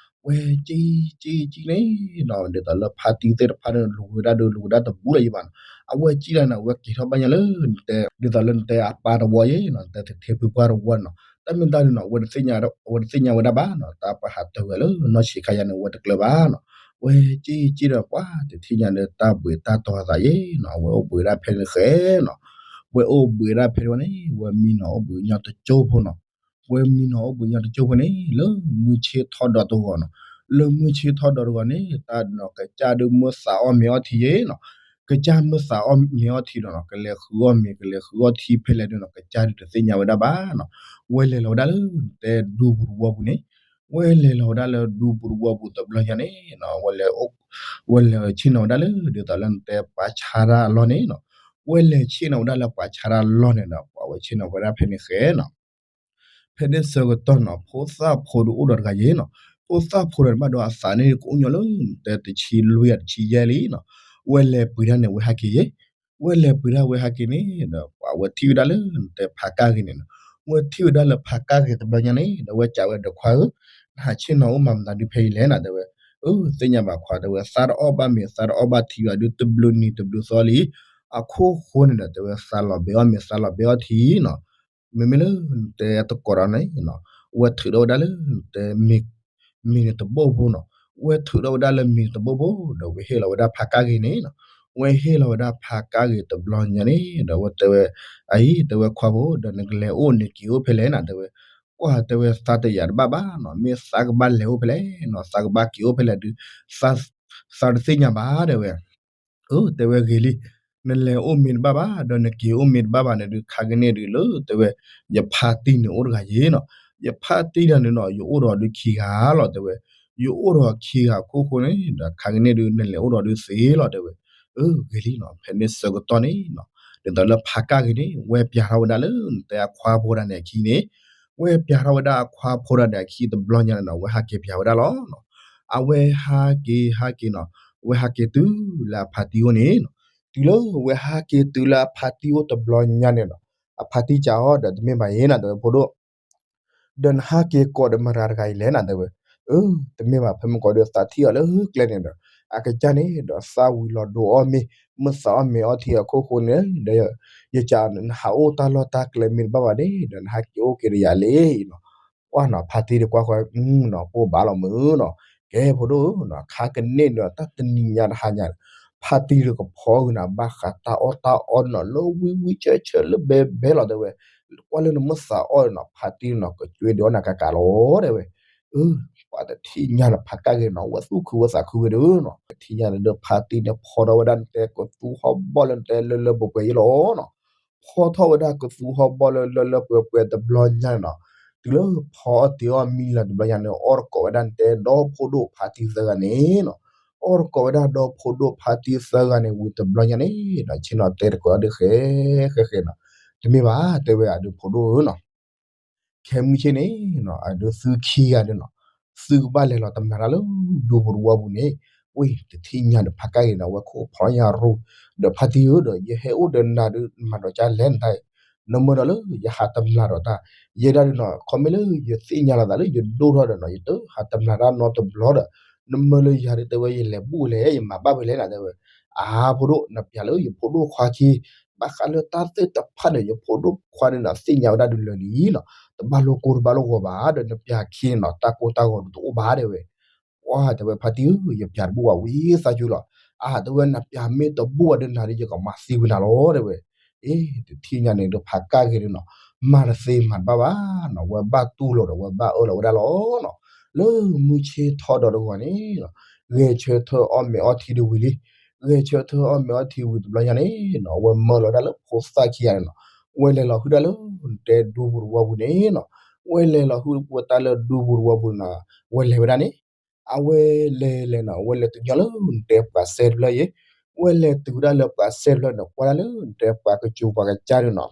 ဝဲကံၣ်ကံၣ်ကံၣ်န့ၣ်နီၤ, ဒ်သိးလၢဖါတံၢ်သ့ၣ်တဖၣ်န့ၣ် လူၤဝဲဒၣ်ဒီးလူၤဝဲဒၣ်တဘူးလၢၤယဘၣ်နီၤ, အဝဲကံၣ်ဒၣ်န့ၣ် အဝဲက့ၤထီၣ်ဘၣ်ညါလၢနတဲ ဒ်သိးလၢနတဲအပၢ်တဝီယဲနီၤ, နတဲတထံဖုပှၢ်တဝီန့ၣ်နီၤ, တၢ်မ့ၢ်တၢ်ဒုးနီၤ အဝဲတသ့ၣ်ညါဝဲဒၣ်ဘၣ်နီၤ, တၢ်ပှၤဟးတၢ်ဝဲလၢနီၢ်ဆံးခါယၤန့ၣ် အဝဲတကျၢၤဘၣ်နီၤ, ဝဲကံၣ်ကံၣ်ဒီးပှၤတထံၣ်ညါဒီးတၢ်ဘှံးတၢ်တီၤအသးယဲနီၤ, အဝဲအိၣ်ဘှံးဒၣ်ဖဲန့ၣ်ဃဲနီၤ, ဝဲအိၣ်ဘှံးဒၣ်ဖဲန့ၣ်ဝဲန့ၣ် ဝဲမံနီၤအိၣ်ဘှံးညီတကၠိဖိနီၤ, ဝဲမံနီၤအိၣ်ဘှံးညီတကၠိဖိန့ၣ် လၢမုၢ်ဆ့ၣ်ထီၣ်ဒီးတဂီၤနီၤ, လၢမုၢ်ဆ့ၣ်ထီၣ်ဒီးတဂီၤန့ၣ် တၢ်နီၤကစၢ်ဒုးမ့ၢ်သးအီၣ်မ့ၤအီထံယဲနီၤ, ကစၢ်မ့ၢ်သးအီၣ်မ့ၤအီထံဒီးနီၤ ကလဲၤဃုအီၣ်မ့ၤ ကလဲၤဃုအီထံဖဲလဲၣ်ဒုးနီၤ ကစၢ်ဒုးတသ့ၣ်ညါဝဲဒၣ်ဘၣ်နီၤ, ဝဲလဲၤလီၤဝဲဒၣ်လၢနတဲဒူပူၤတဝီပူၤန့ၣ်, ဝဲလဲၤလီၤဝဲဒၣ်လၢဒူပူၤတဝီပူၤတဘျီညါန့ၣ်နီၤ, ဝဲလဲၤဆ့ၣ်နီၤဝဲဒၣ်လၢ ဒ်သိးလၢနတဲပှၤဆါတၢ်အလီၢ်န့ၣ်နီၤ, ဝဲလဲၤဆ့ၣ်နီၤဝဲဒၣ်လၢပှၤဆါတၢ်အလီၢ်န့ၣ်ဒီး ပှၤဝဲဆ့ၣ်နီၤဝဲဒၣ်ဖဲန့ၣ်ဃဲနီၤ ဖဲန့ၣ်ဆၢကတီၢ်နီၤ ဖိသၣ်ဖိဒုးအိၣ်ဒီးတဂၤယဲနီၤ, ဖိသၣ်ဖိဒီးန့ၣ်ဘၣ်ဒီးအသးန့ၣ်ကအိၣ်ညီလၢ နတဲတဆံလွံၢ်အတဆံယဲၢ်လံနီၤ, ဝဲလဲၤပှ့ၤဒၣ်န့ၣ်ဝဲဟဲက့ၤယဲ, ဝဲလဲၤပှ့ၤဒၣ်ဝဲဟဲက့ၤန့ၣ်ဒီး ပှၤဝဲထံၣ်ဝဲဒၣ်လၢနတဲဖးကၣ်ဂ့ၤန့ၣ်နီၤ, ဝဲထံၣ်ဝဲဒၣ်လၢဖးကၣ်ဂ့ၤတဘျီညါန့ၣ် ဒီးဝဲစံးဝဲဒီးခွါဧၢ, နဟးဆ့ၣ်နီၤအိၣ်မၤမတၤဒုးဖဲအံၤလဲၣ်နီၤ တဲဝဲ, အၢ သ့ၣ်ညါဘၣ်ခွါ တဲဝဲ သးတအီၣ်ဘၣ်မ့ၤ သးတအီၣ်ဘၣ်ထံဘၣ်ဒုး တဘျုးနံၤတဘျုးသီလံ, အခိၣ်ဃိန့ၣ်ဒီး တဲဝဲ သးလီၤဘဲအီၣ်မ့ၤ သးလီၤဘဲအီၣ်ထံနီၤ, မ့မ့ၢ်လၢနတဲတကိးဒီးန့ၣ်နီၤ, ဝဲထုးထီၣ်ဝဲဒၣ်လၢနတဲ မ့ၤန့ၣ်တဘိၣ်ဖိနီၤ, ဝဲထုးထီၣ်ဝဲဒၣ်လၢမ့ၤန့ၣ်တဘိၣ်ဖိ ဒီးဝဲဟ့ၣ်လီၤဝဲဒၣ်ဖးကၣ်ဂ့ၤန့ၣ်နီၤ, ဝဲဟ့ၣ်လီၤဝဲဒၣ်ဖးကၣ်ဂ့ၤတဘျီညါန့ၣ် ဒီးဝဲတဲဝဲ, အအံၤ တဲဝဲခွါဖိ ဒီးနကလဲၤအိၣ်န့ၣ်က့ၤအိၣ်ဖဲလဲၣ်နီၤ တဲဝဲ, ကွၢ်တဲဝဲသးတယာ်တဘၣ်ဘၣ်နီၤ, မ့ၢ်သးကဘၣ်လဲၤအိၣ်ဖဲလဲၣ်နီၤ သးကဘၣ်က့ၤအိၣ်ဖဲလဲၣ်ဒုး သးတသ့ၣ်ညါဘၣ် တဲဝဲ အၢ တဲဝဲဂ့ၤလံ, နလဲၤအိၣ်မ့ၤတဘၣ်ဘၣ် ဒီးနက့ၤအိၣ်မ့ၤတဘၣ်ဘၣ်န့ၣ်ဒုး ခါကန့ၣ်ဒုးလၢ တဲဝဲ, ယဖါတံၢ်န့ၣ်အိၣ်တဂၤယဲနီၤ, ယဖါတံၢ်တဂၤန့ၣ်နီၤ ယအိၣ်ဒီးဒုးခံဂၤလီၤ တဲဝဲ, ယအိၣ်ဒီးခံဂၤခိၣ်ဃိန့ၣ် ဒီးခါကန့ၣ်ဒုး နလဲၤအိၣ်ဒီးဒုးသ့လီၤ တဲဝဲ, အၢ ဂ့ၤလံနီၤ, ဖဲန့ၣ်ဆၢကတီၢ်န့ၣ်နီၤ, ဒ်သိးလၢဖးကၣ်ဂ့ၤန့ၣ် ဝဲပျးထီၣ်ဝဲဒၣ်လၢနတဲအခွါဖိဒၣ်န့ၣ်အခံန့ၣ်, ဝဲပျးထီၣ်ဝဲဒၣ်အခွါဖိဒၣ်န့ၣ်အခံတဘျီညါန့ၣ်နီၤ ဝဲဟးက့ၤပျးဝဲဒၣ်လီၤနီၤ, အဝဲဟးက့ၤဟးက့ၤနီၤ, ဝဲဟးက့ၤတုၤလၢအဖါတံၢ်အိၣ်န့ၣ်နီၤ, တုၤလၢဝဲဟးက့ၤတုၤလၢအဖါတံၢ်အိၣ်တဘျီညါန့ၣ်နီၤ, အဖါတံၢ်စံးအီၤဒီး တမ့ၢ်ဘၣ်ယဲနီၤ တဲဝဲဖိဒိၣ် ဒီးနဟးက့ၤကိးဒီးမတၤတဂၤအံၤလဲၣ်နီၤ တဲဝဲ, အၢ တမ့ၢ်ဘၣ် ဖဲမ့ၢ်ကိးဒီးသးထံၣ်အီၤလၢကျဲန့ၣ်ဒီး အကစၢ်န့ၣ်ဒီးသးဝံၤလီၤဒိအီၣ်မ့ၤ မ့ၢ်သးအီၣ်မ့ၤအီထံအခိၣ်ဃိန့ၣ်ဒီး ယကနဟးအိၣ်တၢ်လီၢ်တၢ်ကျဲမ့ၢ်တဘၣ်ဘၣ်န့ၣ် ဒီးနဟးက့ၤအိၣ်က့ၤဒီးယၤလံနီၤ, ကွၢ်နီၤ ဖါတံၢ်ဒီးကွၢ်ဃီ နီၤ ပိၢ်ဘၣ်လီၤမုၢ်နီၤ, ကဲဖိဒိၣ်နီၤ ခါကန့ၣ်ဒီးတၢ်တနံၤညါတဟါညါန့ၣ် ဖါတံၢ်ဒီးကဖီက့ၤနီၤ ဘၣ်ဃးတၢ်အီၣ်တၢ်အီနီၤ လၢဝံဝံကၢဆၢလၢဘဲဘဲလီၤ တဲဝဲ, ကွၢ်လၢနမ့ၢ်သးအီၣ်နီၤ ဖါတံၢ်နီၤ ကကွ့ဒုးအီၣ်နၤကးကးလီၤ တဲဝဲ, အၢ ပှၤတထံၣ်ညါန့ၣ် ဖါကၣ်ဂ့ၤနီၤ ဝဲသူၣ်ခုဝဲသးခုဝဲဒၣ်နီၤ တထံၣ်ညါန့ၣ်ဒီးဖါတံၢ်န့ၣ် ဖီထီၣ်ဝဲဒၣ်နတဲကသူဟီၣ်ဘီၣ်လၢနတဲလၢလၢပှဲၤပှဲၤယဲလီၤနီၤ, ဖီထီၣ်ဝဲဒၣ်ကသူဟီၣ်ဘီၣ်လၢလၢလၢပှဲၤပှဲၤတဘျီညါန့ၣ်နီၤ, တုၤလၢဖီအီၣ်တ့ၤအီၣ်မံလီၤတဘျီညါန့ၣ် အီၣ်တကိးဝဲဒၣ်နတဲဒီဖိဒိၣ်ဖါတံၢ်သၢဂၤန့ၣ်နီၤ, အီၣ်တကိးဝဲဒၣ်ဒီဖိဒိၣ်ဖါတံၢ်သၢဂၤန့ၣ် ဝံၤတဘျီညါန့ၣ်ဒီး ဆ့ၣ်နီၤတဲတကိးဒီးဃဲ ဃဲဃဲနီၤ, တမ့ၢ်ဘၣ် တဲဝဲအဒုးဖိဒိၣ်ဧၢနီၤ ခဲမုၢ်ဆ့ၣ်န့ၣ်နီၤ အဒုးသုခံဂၤဒုးနီၤ သုကဘၣ်လဲၤလီၤတမျာ်တၢ်လၢဒူပူၤတဝီပူၤန့ၣ်, ဝံၤတထံၣ်ညါဒီးဖါကၣ်ဂ့ၤနီၤ ဝဲခိၣ်ဖီညါရူ, ဒီးဖါတံၢ်ဧၢ ဒီးယဟဲအိၣ်ဒီးနၤဒုး မၤဒီးကၢ်လဲၣ်နတၢ်အံၤ, နမၢဒီးလၢယဟးတမျာ်ဒီးတၢ်, ယဲဒၣ်ဒုးနီၤ ခီမ့ၢ်လၢယသ့ၣ်ညါလီၤသးလၢယဒိၣ်ထီၣ်ဒီးနီၤ ယတဟးတမျာ်တၢ်နီတဘျီဒီး, နမၢလၢယၤဒုးတဲဝဲယလဲၤဘူၣ်လဲၣ် ယမၤဘၣ်ဖဲလဲၣ်နၤ တဲဝဲ, အါ ဖိဒိၣ် နပျးလၢယဖိဒိၣ်ခွါခံ ဘၣ်ဃးလၢတၢ်သ့ၣ်တဖၣ်န့ၣ် ယဖိဒိၣ်ခွါန့ၣ်နီၤ သ့ၣ်ညါဝဲဒၣ်ဒုးလၢာ်လံနီၤ, တဘၣ်လိာ်ကိၢ်တဘၣ်လိာ်ဂီၤဘၣ်ဒီး နပျၢ်ခံန့ၣ်နီၤ တၢ်ကိၢ်တၢ်ဂီၤဒုးတအိၣ်ဘၣ်တဲဝဲ. ပှၤတဲဝဲဖါတံၢ်ဧၢ ယပျၢ်တဘူၣ်ဘၣ်ဝံသးစူၤလီၤ. အတဲဝဲ နပျၢ်မ့ၢ်တဘူၣ်ဘၣ်ဒီးနၤဒီး ယကမၤသံကွံာ်နၤလီၤတဲဝဲ. အ့ တထံၣ်ညါန့ၣ်ဒီး ဖးကၣ်ဂ့ၤန့ၣ်နီၤ မၤတသ့မၤတဘၣ်ဘၣ်နီၤ, ဝဲဘၣ်တူၢ်လိာ်ဒီး ဝဲဘၣ်အၢၣ်လီၤဝဲဒၣ်လီၤနီၤ. လၢမုၢ်ဆ့ၣ်ထီၣ်ဒီးတဂီၤန့ၣ်နီၤ, ဂဲၤဆၢထၢၣ်အီၣ်မ့ၤအီထံတဝံၤလံ. ဂဲၤဆၢထၢၣ်အီၣ်မ့ၤအီထံဝံၤတဘျီညါန့ၣ်နီၤ ဝဲမၢလီၤဝဲဒၣ်လၢဖိသၣ်ခံဂၤန့ၣ်နီၤ, ဝဲလဲၤလီၤဟုၣ်တၢ်လၢနတဲဒူပူၤတဝီပူၤန့ၣ်နီၤ, ဝဲလဲၤလီၤဟုၣ်ဝဲတၢ်လၢဒူပူၤတဝီပူၤနီၤ, ဝဲလဲၤဝဲဒၣ်န့ၣ် အဝဲလဲၤလဲၤနီၤ ဝဲလဲၤတုၤညီလၢနတဲပှၤစဲတဖျၢၣ်အံၤ, ဝဲလဲၤတုၤဝဲဒၣ်လၢပှၤစဲတဖျၢၣ်န့ၣ် ကွၢ်ဒၣ်လၢနတဲပှၤကစူၤပှၤကစၢ်န့ၣ်နီၤ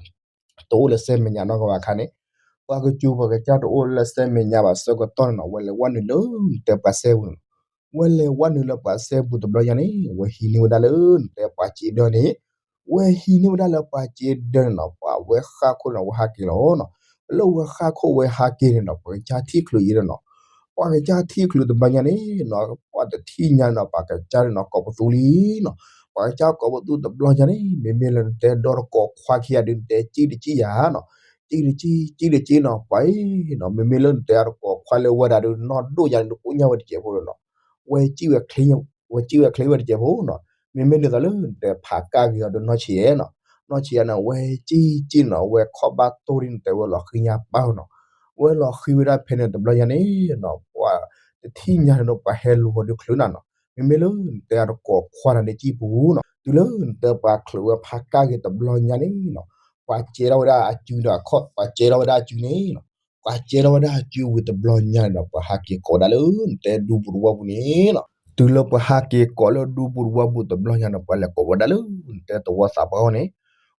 တအိၣ်လၢစဲမဲာ်ညါနီတဂၤဘၣ်အခါန့ၣ်, ပှၤကစူၤပှၤကစၢ်တအိၣ်လၢစဲမဲာ်ညါဘၣ်ဆၢကတီၢ်န့ၣ်နီၤ ဝဲလဲၤဝဲနုာ်လၢနတဲပှၤစဲပူၤန့ၣ်နီၤ, ဝဲလဲၤဝဲနုာ်လၢပှၤစဲပူၤတဘျီညါန့ၣ် ဝဲဟံးန့ၢ်ဝဲဒၣ်လၢနတဲပှၤစ့ဒၢန့ၣ်, ဝဲဟံးန့ၢ်ဝဲဒၣ်လၢပှၤစ့ဒၢန့ၣ်နီၤ ပှၤဝဲဃၣ်ခိၣ်န့ၣ် ဝဲဟးက့ၤလီၤနီၤ, လၢဝဲဃၣ်ခိၣ်ဝဲဟးက့ၤန့ၣ်နီၤ ပှၤကစၢ်ထံၣ်ချုးအံၤန့ၣ်နီၤ, ပှၤကစၢ်ထံၣ်ချုးတဘျီညါန့ၣ်နီၤ ပှၤတထံၣ်ညါန့ၣ်နီၤ ပှၤကစၢ်န့ၣ်နီၤ ကိးပသူလံနီၤ, ပှၤကစၢ်ကိးပသူတဘျီညါန့ၣ် မ့မ့ၢ်လၢနတဲဒီတကိးခွါခံဂၤဒုး နတဲစံၣ်တစံၣ်ယၤနီၤ, စံၣ်တစံၣ် စံၣ်တစံၣ်နီၤ ပှၤအံၤနီၤ မ့မ့ၢ်လၢနတဲအတကိးခွါလၢဝဲဒၣ်ဒုး နီၢ်ဒိၣ်ယၤန့ၣ် ဒုးကိညၣ်ဝဲတစဲးဖိဒီးနီၤ, ဝဲစံၣ်ဝဲချ့ ဝဲစံၣ်ဝဲချ့ဝဲတစဲးဖိနီၤ, မ့မ့ၢ်ဒ်သိးလၢနတဲဖးကၣ်ဂ့ၤအီၤဒုးနီၢ်ဆံးယဲနီၤ, နီၢ်ဆံးယဲန့ၣ် ဝဲစံၣ်စံၣ်နီၤ ဝဲခီၣ်ဘၣ်တိၢ်ဒ်နတဲဝဲလီၤဃံညါပၢ်နီၤ, ဝဲလီၤဃံဝဲဒၣ်ဖဲန့ၣ်တဘျီညါန့ၣ်နီၤ ပှၤတထံၣ်ညါန့ၣ်ဒီး ပှၤဟဲလူၤအီၤဒုးချုးနၤနီၤ, မ့မ့ၢ်လၢနတဲအတကိးခွါတၢ်န့ၣ်စံၣ်ပူၤနီၤ, တုၤလၢနတဲပှၤချုးဝဲဖးကၣ်ဂ့ၤတဘျီညါန့ၣ်နီၤ, ပှၤစဲထီၣ်ဝဲဒၣ်အစုဒီးအခီၣ် ပှၤစဲထီၣ်ဝဲဒၣ်အစုန့ၣ်နီၤ, ပှၤစဲထီၣ်ဝဲဒၣ်အစုဝံၤတဘျီညါန့ၣ်နီၤ ပှၤဟးက့ၤကိးဒၣ်လၢနတဲဒူပူၤတဝီပူၤန့ၣ်နီၤ, တုၤလၢပှၤဟးက့ၤကိးလၢဒူပူၤတဝီပူၤတဘျီညါန့ၣ် ပှၤလဲၤကိးဝဲဒၣ်လၢနတဲသဝီသးပှၢ်အီၤန့ၣ်,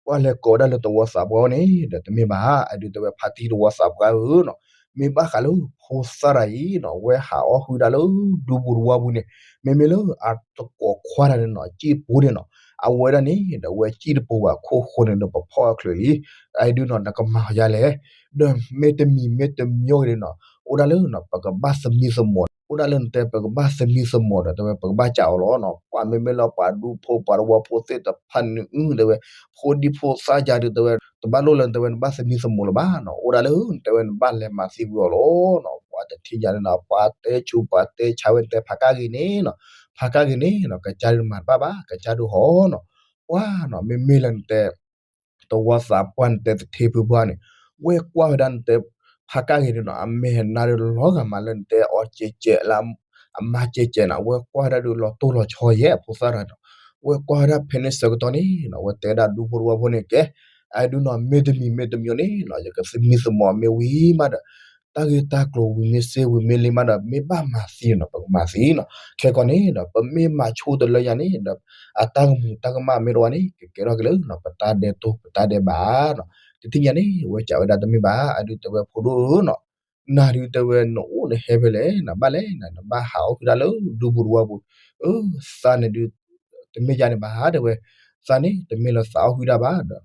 ပှၤလဲၤကိးဝဲဒၣ်လၢသဝီသးပှၢ်အီၤန့ၣ်ဒီး တမ့ၢ်ဘၣ် အဒုးတဲဝဲဖါတံၢ်သဝီသးပှၢ်ဧၢနီၤ, မ့ၢ်ဘၣ်ဃးလၢဖိသၣ်တၢ်အံၤနီၤ ဝဲဟးအီၣ်ဟုၣ်ဒၣ်လၢဒူပူၤတဝီပူၤန့ၣ်, မ့မ့ၢ်လၢအတကိးခွါတၢ်န့ၣ်နီၤ စံၣ်ပူၤန့ၣ်နီၤ, အဝဲဒၣ်န့ၣ်ဒီး ဝဲစံၣ်တပူၤဘၣ်အခိၣ်ဃိန့ၣ်ဒီး ပဖီၣ်အချုးလံ, အဒုးနီၤ နကမၤယၤလဲၣ်, ဒီးမ့တမံၤမ့တမံၤဂ့ၤန့ၣ်နီၤ အိၣ်ဒၣ်လၢနီၤ ပကဘၣ်သမံသမိး, အိၣ်ဒၣ်လၢနတဲပကဘၣ်သမံသမိးဒီး တဲဝဲပကဘၣ်စံးအီၤလီၤနီၤ, ပှၤမ့မ့ၢ်လၢပှၤဒူဖိပှၤတဝီဖိသ့ၣ်တဖၣ်န့ၣ် အု တဲဝဲ ဖိဒံဖိသၣ်ယၤဒုး တဲဝဲ တဘၣ်လိၣ်လၢနတဲဝဲနဘၣ်သမံသမိးလၢၤဘၣ်နီၤ, အိၣ်ဒၣ်လၢနတဲဝဲနဘၣ်လဲၤမၤသံကွံာ်အီၤလီၤနီၤ, ပှၤတထံၣ်ညါန့ၣ်နီၤ ပှၤတဲဆူးပှၤတဲဆါဝဲ နတဲဖးကၣ်ဂ့ၤန့ၣ်နီၤ, ဖးကၣ်ဂ့ၤန့ၣ်နီၤ ကစၢ်ဒုးမၤတဘၣ်ဘၣ် ကစၢ်ဒုးဟီနီၤ, ပှၤနီၤ မ့မ့ၢ်လၢနတဲ သဝီသးပှၢ်နတဲသထ့ဖုပှၢ်န့ၣ်, ဝဲကွၢ်ဝဲဒၣ်နတဲ ဖးကၣ်ဂ့ၤန့ၣ်နီၤ အမဲာ်နါဒုးလီၤဂာ်မးလၢနတဲအီၤကဲးကဲးလၢ အမါကဲးကဲးနီၤ, ဝဲကွၢ်ဝဲဒၣ်ဒုးလီၤတိၢ်လီၤဆီယဲၢ်အဖိသၣ်တၢ်နီၤ, ဝဲကွၢ်ဝဲဒၣ်ဖဲန့ၣ်ဆၢကတီၢ်န့ၣ်နီၤ ဝဲတဲဒၣ်ဒူဖိတဝီဖိန့ၣ်ကဲ, အဒုးနီၤ မ့တမံၤမ့တမံၤန့ၣ်နီၤ ယကသမံသမိးမ့ၢ်ဝံၤမးဒီး တၢ်ဂ့ၢ်တၢ်ကျိၤဝံၤမ့ၢ်စ့ၢ်ဝံၤမ့ၢ်လံမးဒီး မ့ၢ်ဘၣ်မၤသံနီၤ ပကမၤသံနီၤ, ခဲကီန့ၣ်ဒီး ပမ့ၢ်မၤဆိတလၢယၤန့ၣ်ဒီး အတၢ်ကမူၤတၢ်ကမၣ်မ့ၢ်တဝီန့ၣ် ကကဲထီၣ်က့ၤလၢနီၤ ပတၢ်ဒဲးတိၢ် ပတၢ်ဒဲးဘးနီၤ, တထံၣ်ညါန့ၣ် ဝဲစံးဝဲဒၣ်တမ့ၢ်ဘၣ် အဒုးတဲဝဲဖိဒိၣ်ဧၢနီၤ, နၤဒုးတဲဝဲနအိၣ်နဟဲဖဲလဲၣ် နဘၣ်လဲၣ် နဘၣ်ဟးအီၣ်ဟုၣ်တၢ်လၢဒူပူၤတဝီပူၤ, အၢ သးန့ၣ်ဒုး တမ့ၢ်ယၤန့ၣ်ဘၣ် တဲဝဲ, သးန့ၣ် တမ့ၢ်လၢသးအီၣ်ဟုၣ်တၢ်ဘၣ်ဒီး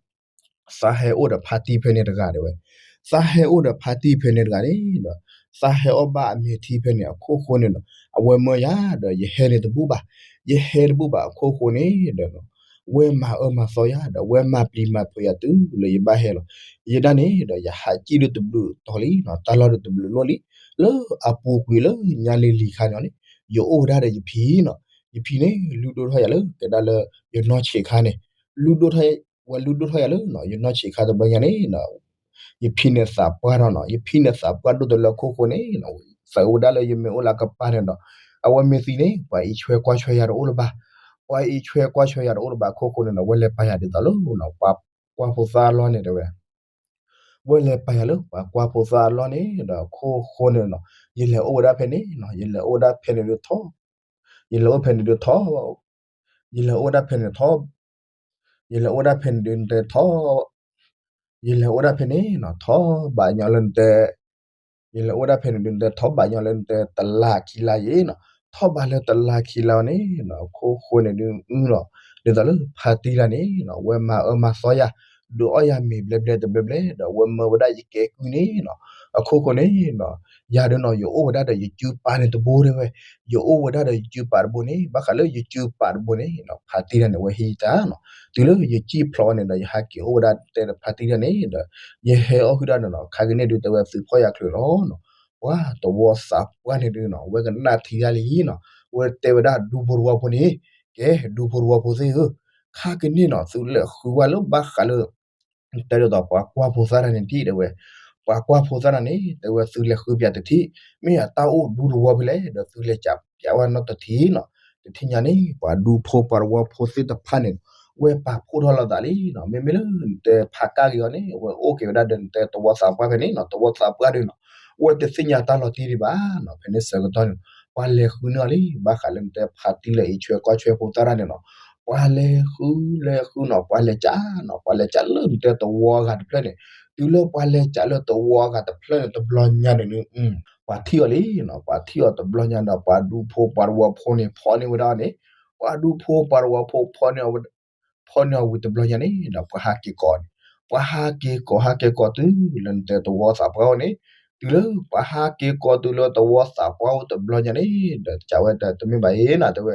သးဟဲအိၣ်ဒီးဖါတံၢ်ဖဲန့ၣ်တဂၤတဲဝဲ, သးဟဲအိၣ်ဒီးဖါတံၢ်ဖဲန့ၣ်တဂၤန့ၣ်ဒီး သးဟဲအီၣ်ဘၣ်အမဲာ်ထံဖဲန့ၣ်အခိၣ်ဃိန့ၣ်ဒီး အဝဲမၢယၤဒီး ယဟဲန့ၣ်တဘူၣ်ဘၣ်, ယဟဲတဘူၣ်ဘၣ်အခိၣ်ဃိန့ၣ်ဒီး ဝဲမၤအၢမၤသီယၤဒီး ဝဲမၤပျံၤမၤဖုးယၤတုၤလၢယဘၣ်ဟဲလီၤ, ယဲဒၣ်န့ၣ်ဒီး ယဟးစံၣ်ဒုးတဘျုးတီၤလံနီၤ တၢ်လီၢ်ဒုးတဘျုးလီၢ်လံ, လၢအပူၤကွံာ်လၢညါလံၤလံၤခါန့ၣ်န့ၣ် ယအိၣ်ဝဲဒၣ်ဒီးယဖံနီၤ, ယဖံန့ၣ် လုၢ်ဒိၣ်ထီၣ်ယၤလၢကဲဒၣ်လၢ ယနီၢ်ဆံးခါန့ၣ်, လုၢ်ဒိၣ်ထီၣ် ဝဲလုၢ်ဒိၣ်ထီၣ်ယၤလၢ ယနီၢ်ဆံးခါတဘျီညါန့ၣ် ယဖံန့ၣ်သးပှၢ်ထီၣ်နီၤ, ယဖံန့ၣ်သးပှၢ်ဒိၣ်တလၢခိၣ်ဃိန့ၣ် သးဝဲဒၣ်လၢယမ့ၢ်အိၣ်လၢကပၤန့ၣ်ဒီး အဝဲမ့ၢ်သံန့ၣ် ပှၤအံးဆွဲကွၢ်ဆွဲယၤတအိၣ်လၢၤဘၣ်, ပှၤအံးဆွဲကွၢ်ဆွဲယၤတအိၣ်လၢၤဘၣ်အခိၣ်ဃိန့ၣ်ဒီး ဝဲလဲၤပာ်ယၤဒ်သိးလၢ ပှၤကွၢ်ဖိသၣ်အလီၢ်န့ၣ်တဲဝဲ, ဝဲလဲၤပာ်ယၤလၢပှၤကွၢ်ဖိသၣ်အလီၢ်န့ၣ်ဒီး ခိၣ်ဃိန့ၣ်နီၤ, ယလဲၤအိၣ်ဝဲဒၣ်ဖဲန့ၣ်နီၤ, ယလဲၤအိၣ်ဝဲဒၣ်ဖဲန့ၣ်ဒုးထီၣ်, ယလဲၤအိၣ်ဖဲန့ၣ်ဒုးထီၣ်, ယလဲၤအိၣ်ဝဲဒၣ်ဖဲန့ၣ်ထီၣ်, ယလဲၤအိၣ်ဝဲဒၣ်ဖဲန့ၣ်ဒုးနတဲထီၣ်, ယလဲၤအိၣ်ဝဲဒၣ်ဖဲန့ၣ်နီၤ ထီၣ်ဘးညီလၢနတဲ ယလဲၤအိၣ်ဝဲဒၣ်ဖဲန့ၣ်ဒုးနတဲထီၣ်ဘးညီလၢနတဲတလါခံလါယဲနီၤ, ထီၣ်ဘးလၢတလါခံလါန့ၣ်နီၤ ခိၣ်ဃိန့ၣ်ဒုးအုလီၤ, ဒ်သိးလၢဖါတံၢ်တၢ်န့ၣ်နီၤ ဝဲမၤအၢမၤသီယၤ ဒုးအီၣ်ယၤမ့ၤဘျဲဘျဲတဘျဲဘျဲ ဒီးအဝဲမၢဝဲဒၣ်ယကဲကုၢ်န့ၣ်နီၤ, အခိၣ်ဃိန့ၣ်နီၤ, ယၤဒုးနီၤ ယအိၣ်ဝဲဒၣ်ဒီးယစုပာ်န့ၣ်တဘိတဲဝဲ, ယအိၣ်ဝဲဒၣ်ဒီးယစုပာ်တဘိန့ၣ်, ဘၣ်ဃးလၢယစုပာ်တဘိန့ၣ်နီၤ ဖါတံၢ်တၢ်န့ၣ် အဝဲဟံးယတၢ်နီၤ, တုၤလၢယစံၣ်ဖျိးန့ၣ်ဒီး ယဟးက့ၤအိၣ်ဝဲဒၣ်တဲဖါတံၢ်တၢ်န့ၣ်ဒီး ယဟဲအီၣ်ဟုၣ်ဒၣ်န့ၣ်နီၤ, ခါကန့ၣ်ဒုးတဲဝဲသုဖီၣ်ယၤချုးလီၤနီၤ, ပှၤသဝီသးပှၢ်န့ၣ်ဒုးနီၤ အဝဲကနၣ်ထံတၢ်လံနီၤ, အဝဲတဲဝဲဒၣ်ဒူဖိတဝီဖိန့ၣ်, ကဲ ဒူဖိတဝီဖိသ့ၣ်ဧၢ, ခါကန့ၣ်နီၤ သုလဲၤဃုဝဲလၢဘၣ်ဃးလၢ တဲဒ်သိးပှၤကွၢ်ဖိသၣ်တၢ်န့ၣ်ထံၣ်တဲဝဲ, ပှၤကွၢ်ဖိသၣ်တၢ်န့ၣ် တဲဝဲသုလဲၤဃုပၠးတထံၣ်, မ့ၢ်အတၢ်အိၣ်ဒူတဝီဖဲလဲၣ် ဒီးသုလဲၤကးပၠးဝဲနီတထံၣ်နီၤ, တထံၣ်ညါန့ၣ် ပှၤဒူဖိပှၤတဝီဖိသ့ၣ်တဖၣ်န့ၣ် ဝဲပာ်ဖှိၣ်ထီၣ်လိာ်သးလံနီၤ, မ့မ့ၢ်လၢနတဲဖးကၣ်ဂ့ၤအီၤန့ၣ် အဝဲအိၣ်က့ၤဝဲဒၣ်ဒီးနတဲသဝီသးပှၢ်ဖဲန့ၣ်နီၤ, သဝီသးပှၢ်ဒုးနီၤ, အဝဲတသ့ၣ်ညါတၢ်လီၤတံၢ်ဒံးဘၣ်နီၤ, ဖဲန့ၣ်ဆၢကတီၢ်န့ၣ် ပှၤလဲၤဃုန့ၢ်အီၤလံ, ဘၣ်ဃးလၢနတဲဖါတံၢ်လၢအံးဆွဲကွၢ်ဆွဲဖိသၣ်တၢ်န့ၣ်နီၤ, ပှၤလဲၤဃုလဲၤဃုနီၤ, ပှၤလဲၤကးနီၤ, ပှၤလဲၤကးလၢနတဲသဝီအဂၤတဖျၢၣ်န့ၣ်, တုၤလၢပှၤလဲၤကးလၢသဝီအဂၤတဖျၢၣ်န့ၣ် တဘျီညါန့ၣ် ပှၤထံၣ်အီၤလံနီၤ, ပှၤထံၣ်အီၤတဘျီညါဒီး ပှၤဒူဖိပှၤတဝီဖိန့ၣ် ဖီၣ်န့ၢ်ဝဲဒၣ်န့ၣ်, ပှၤဒူဖိပှၤတဝီဖိဖီၣ်န့ၢ်အီၤဝံၤတဘျီညါန့ၣ်ဒီး ပှၤဟးက့ၤကိးန့ၣ်, ပှၤဟးက့ၤကိးဟးက့ၤကိးတုၤလၢနတဲသဝီသးပှၢ်အအိၣ်န့ၣ်, တုၤလၢပှၤဟးက့ၤကိးတုၤလၢသဝီသးပှၢ်အိၣ်တဘျီညါန့ၣ်ဒီး ကးဝဲတမ့ၢ်ဘၣ်အံၤနီၤ တဲဝဲ,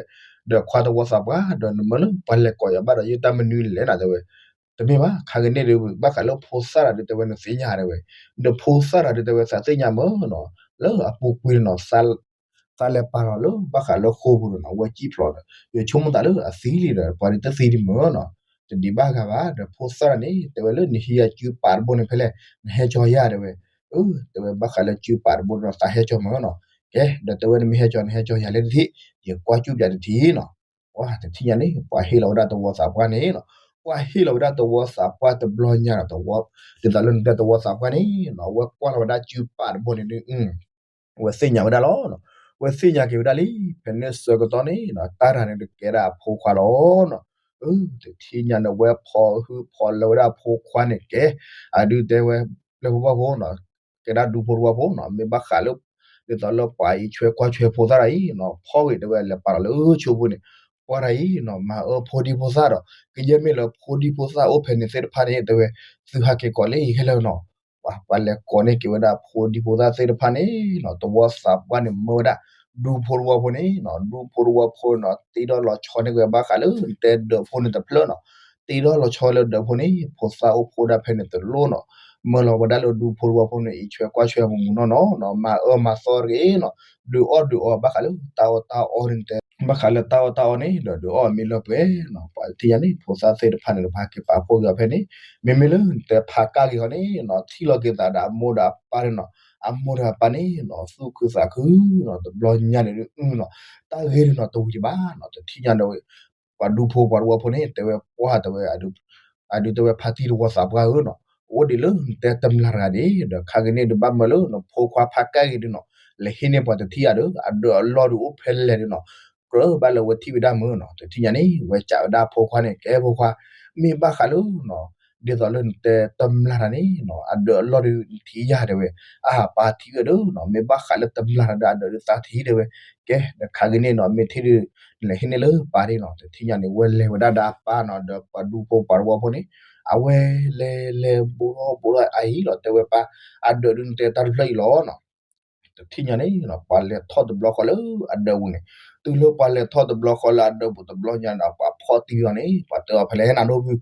ဒီးခွါသဝီသးပှၢ် ဒီးနမၢလၢပှၤလဲၤကိးယၤဘၣ်ဒီး ယတၢ်မနုၤလဲၣ်နီၤ တဲဝဲ, တမ့ၢ်ဘၣ် ခါကန့ၣ်ဒုး ဘၣ်ဃးလၢဖိသၣ်တၢ်ဒုးတဲဝဲနသ့ၣ်ညါတဲဝဲ, ဒီးဖိသၣ်တၢ်ဒုးတဲဝဲသးသ့ၣ်ညါမၢ်နီၤ, လၢအပူၤကွံာ်နီၤ သးလဲၤပာ်လီၤလၢဘၣ်ဃးလၢဃိာ်ပူၤန့ၣ်နီၤ အဝဲစံၣ်ဖျိးဒီး ယဆိကမိၣ်သးလၢအသံလံဒီး ပှၤဒုးတသံဒံးမၢ်နီၤ, တဒံးဘၣ်ဂၤဘၣ် ဒီးဖိသၣ်တၢ်န့ၣ် တဲဝဲလၢနဟံးယၤစုပာ်တဘိန့ၣ်ဖဲလဲၣ် နဟဲကၠီယၤတဲဝဲ, အၢ တဲဝဲဘၣ်ဃးလၢစုပာ်တဘိန့ၣ်သးဟဲကၠီမၢ်နီၤ, ကဲ ဒီးတဲဝဲနမ့ၢ်ဟဲကၠီ နဟဲကၠီယၤလၢတထံၣ်, ယကွၢ်ကူၣ်ပၠးတထံၣ်နီၤ, ပှၤတထံၣ်ညါန့ၣ် ပှၤဟ့ၣ်လီၤဝဲဒၣ်သဝီသးပှၢ်န့ၣ်နီၤ, ပှၤဟ့ၣ်လီၤဝဲဒၣ်သဝီသးပှၢ်တဘျီညါဒီးသဝီ, ဒ်သိးလၢနတဲသဝီသးပှၢ်န့ၣ်နီၤ အဝဲကွၢ်လီၤဝဲဒၣ်စုပာ်တဘိန့ၣ်ဒုး အဝဲသ့ၣ်ညါဝဲဒၣ်လီၤ. အဝဲသ့ၣ်ညါက့ၤဝဲဒၣ်လံ, ဖဲန့ၣ်ဆၢကတီၢ်န့ၣ်နီၤ တၢ်တၢ်န့ၣ်တကဲဒၣ်အဖိခွါလီၤနီၤ. အၢ တထံၣ်ညါန့ၣ် ဝဲဖီဟုၣ်ဖီလၢဝဲဒၣ်အဖိခွါန့ၣ်ကဲ, အဒုးတဲဝဲ ပျဲၢ်ဖိဘီၣ်ဖိနီၤ, ကဲဒၣ်ဒူဖိတဝီဖိနီၤ, မ့ၢ်ဘၣ်ဃးလၢ ဒ်သိးလၢပှၤအံးဆွဲကွၢ်ဆွဲဖိသၣ်တၢ်အံၤနီၤ, ဖီၣ်ဂ့ၤတဲဝဲလဲၤပာ်လီၤလၢဆိဖိန့ၣ်, ပှၤတၢ်အံၤနီၤ မၤအၢဖိဒံဖိသၣ်ဒီး ကယဲၢ်မ့ၢ်လၢဖိဒံဖိသၣ်အိၣ်ဖဲန့ၣ်သ့ၣ်တဖၣ်န့ၣ် တဲဝဲ သုဟးက့ၤကိးလၢအံၤခဲလၢာ်နီၤ. ပှၤ ပှၤလဲၤကိးန့ၢ်က့ၤဝဲဒၣ်ဖိဒံဖိသၣ်သ့ၣ်တဖၣ်န့ၣ်နီၤ, သဝီသးပှၢ်န့ၣ်မၢဝဲဒၣ် ဒူဖိတဝီဖိန့ၣ်နီၤ, ဒူဖိတဝီဖိနီၤ တ့ထီၣ်လီၤဆီန့ၢ်ဝဲဘၣ်ဃးလၢတဲဒၢးဖိန့ၣ်တဖျၢၣ်နီၤ, တ့ထီၣ်လီၤဆီလၢဒၢးဖိန့ၣ် ဖိသၣ်အိၣ်ဖှိၣ်ဒၣ်ဖဲန့ၣ်တလိၣ်နီၤ, မၢလီၤဝဲဒၣ်လၢဒူဖိတဝီဖိန့ၣ် အံးဆွဲကွၢ်ဆွဲမူနီၢ်နီၤနီၤ, မၤအၢမၤသီတဂ့ၤနီၤ, ဒုးအီၣ်ဒုးအီဘၣ်ဃးလၢတၢ်အီၣ်တၢ်အီန့ၣ်တဲ ဘၣ်ဃးလၢတၢ်အီၣ်တၢ်အီန့ၣ်ဒီး ဒုးအီၣ်မ့ၢ်လၢပှဲၤနီၤ, ပှၤတထံၣ်ညါန့ၣ် ဖိသၣ်သ့ၣ်တဖၣ်န့ၣ် ပှၤဟးက့ၤပာ်ဖှိၣ်က့ၤအီၤဖဲန့ၣ်, မ့မ့ၢ်လၢနတဲဖးကၣ်ဂ့ၤအီၤန့ၣ်နီၤ, ထံၣ်လီၤက့ၤသးဒီးအမိၢ်ဒီးအပၢ်န့ၣ်နီၤ, အမိၢ်ဒီးအပၢ်န့ၣ်နီၤ သူၣ်ခုသးခုနီၤ, တဘျီညါန့ၣ်ဒုးနီၤ, တၢ်ဂ့ၢ်န့ၣ်နီၤတဝံၤဒံးဘၣ်နီၤ, တထံၣ်ညါန့ၣ် ပှၤဒူဖိပှၤတဝီဖိန့ၣ် တဲဝဲပှၢ်တဲဝဲ အဒုးတဲဝဲဖါတံၢ်တဝီသးပှၢ်ဧၢနီၤ, အိၣ်ဒံးလၢနတဲတမျၢ်တဂၤဒံး ဒီးခါကန့ၣ်ဒုးဘၣ်မၢလၢနဖိခွါဖးကၣ်ဂ့ၤဒုးနီၤ, လဲၤဟံးန့ၢ်ပှၤတထံၣ်အဒုး အဒၢးအလီၢ်ဒုးအိၣ်ဖဲလဲၣ်ဒုးနီၤ, ကြၢးဘၣ်လၢဝဲထံၣ်ဝဲဒၣ်မၢနီၤ, တထံၣ်ညါန့ၣ် ဝဲစံးဝဲဒၣ်ဖိခွါန့ၣ် ကဲဖိခွါ, မ့ၢ်ဘၣ်ဃးလၢနီၤ, ဒ်သိးလၢနတဲတမျၢ်တဂၤန့ၣ်နီၤ အဒၢးအလီၢ်ဒုးနထံၣ်ယၤတဲဝဲ, အပၢ်ထံၣ်ဝဲဒုးနီၤ, မ့ၢ်ဘၣ်ဃးလၢတမျၢ်တဂၤဒီးအဒၢးဒုးသးထံၣ်တဲဝဲ, ကဲ ဒီးခါကန့ၣ်နီၤ မ့ၢ်ထံၣ်ဒုး နလဲၤဟံးန့ၢ်လၢပၢ်ဒၣ်နီၤ, တထံၣ်ညါန့ၣ် ဝဲလဲၤဝဲဒၣ်ဒီးအပၢ်နီၤ, ဒီးပှၤဒူဖိပှၤတဝီဖိန့ၣ် အဝဲလဲၤလဲၤဘိးထီၣ်ဘိးထီၣ်အအံၤလီၤ, တဲဝဲပၢ် အဒၢးဒုးနတဲတၢ်တဖျၢၣ်အံၤလီၤနီၤ, တထံၣ်ညါန့ၣ်နီၤ ပှၤလဲၤထီၣ်တဘျီဃီလၢအဒၢးပူၤန့ၣ်, တုၤလၢပှၤလဲၤထီၣ်တဘျီဃီလၢအဒၢးပူၤတဘျီညါဒီး ပှၤဖီၣ်တံၢ်အီၤန့ၣ် ပှၤတဲအီၤဖဲလဲၣ် နၤဒိၣ်ဖု,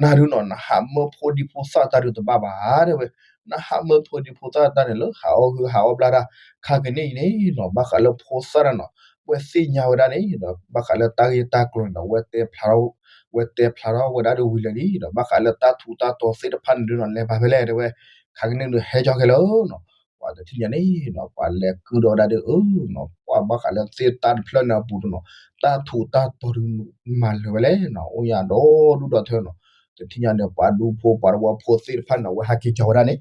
နၤဒုးနီၤ နဟးမၢဖိဒံဖိသၣ်တၢ်ဒုးတဘၣ်ဘၣ်တဲဝဲ, နဟးမၢဖိဒံဖိသၣ်တၢ်န့ၣ်လၢဟးအီၣ်ဟုၣ်ဟးအီၣ်ဘျါတၢ်, ခါကန့ၣ်အံၤန့ၣ်နီၤ ဘၣ်ဃးလၢဖိသၣ်တၢ်နီၤ ပှၤသ့ၣ်ညါဝဲဒၣ်န့ၣ်ဒီး ဘၣ်ဃးလၢတၢ်ဂ့ၢ်တၢ်ကျိၤန့ၣ်ဒီး ဝဲတဲဖျါထီၣ်, ဝဲတဲဖျါထီၣ်ဝဲဒၣ်ဒ်ဝံၤလၢာ်လံဒီး ဘၣ်ဃးလၢတၢ်ထူးတၢ်တီၤသ့ၣ်တဖၣ်န့ၣ်ဒုးနီၤ လဲၤပာ်ဖဲလဲၣ်တဲဝဲ, ခါကန့ၣ်ဒုးဟဲကၠီခဲလၢာ်နီၤ, ပှၤတထံၣ်ညါန့ၣ်နီၤ ပှၤလဲၤကုၢ်ဒီးဝဲဒၣ်ဒုးအၢနီၤ ပှၤဘၣ်ဃးလၢသ့ၣ်တၢ်တဖျၢၣ်န့ၣ်အပူၤတနီၤ တၢ်ထူးတၢ်တီၤဒုးမၤလၢာ်ဝဲလဲၣ်နီၤ အိၣ်ညါဒီဒူၣ်ဒီထၢနီၤ, တထံၣ်ညါန့ၣ် ပှၤဒူဖိပှၤတဝီဖိသ့ၣ်တဖၣ်န့ၣ် ဝဲဟးက့ၤကၠီဝဲဒၣ်န့ၣ်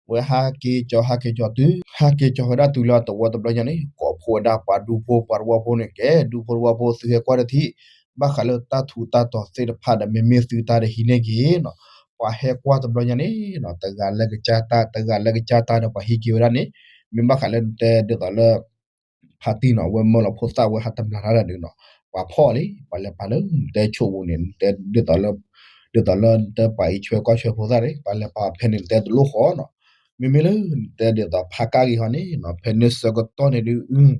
ဝဲဟးက့ၤကၠီ ဟးက့ၤကၠီတုၤ ဟးက့ၤကၠီဝဲဒၣ်တုၤလၢအသဝီတဘျီညါန့ၣ် ကိးဖှိၣ်ဝဲဒၣ်ပှၤဒူဖိပှၤတဝီဖိန့ၣ် ကဲ ဒူဖိတဝီဖိသုဟဲကွၢ်တထံၣ် ဘၣ်ဃးလၢတၢ်ထူးတၢ်တီၤသ့ၣ်တဖၣ်ဒီး မ့မ့ၢ်သုတၢ်ဒီးဟံးန့ၢ်က့ၤနီၤ, ပှၤဟဲကွၢ်တဘျီညါန့ၣ်နီၤ တဂၤလၢကစၢ်တၢ် တဂၤလၢကစၢ်တၢ်ဒီးပှၤဟံးက့ၤဝဲဒၣ်န့ၣ် မ့ၢ်ဘၣ်ဃးလၢနတဲဒ်သိးလၢ ဖါတံၢ်နီၤ အဝဲမၢလီၤဖိသၣ်ဝဲဟးတမျၢ်တၢ်ဒုးနီၤ, ပှၤဖီၣ်လံ ပှၤလဲၤပာ်လၢနတဲဆိပူၤန့ၣ် နတဲဒ်သိးလၢ ဒ်သိးလၢနတဲပှၤအံးဆွဲကွၢ်ဆွဲဖိသၣ်န့ၣ် ပှၤလဲၤပာ်ဖဲန့ၣ် နတဲတလိၣ်ဃီနီၤ. မ့မ့ၢ်လၢနတဲဒ်သိးဖးကါဂ့ၤဟီန့ၣ်နီၤ ဖဲန့ၣ်ဆၢကတီၢ်န့ၣ်ဒုး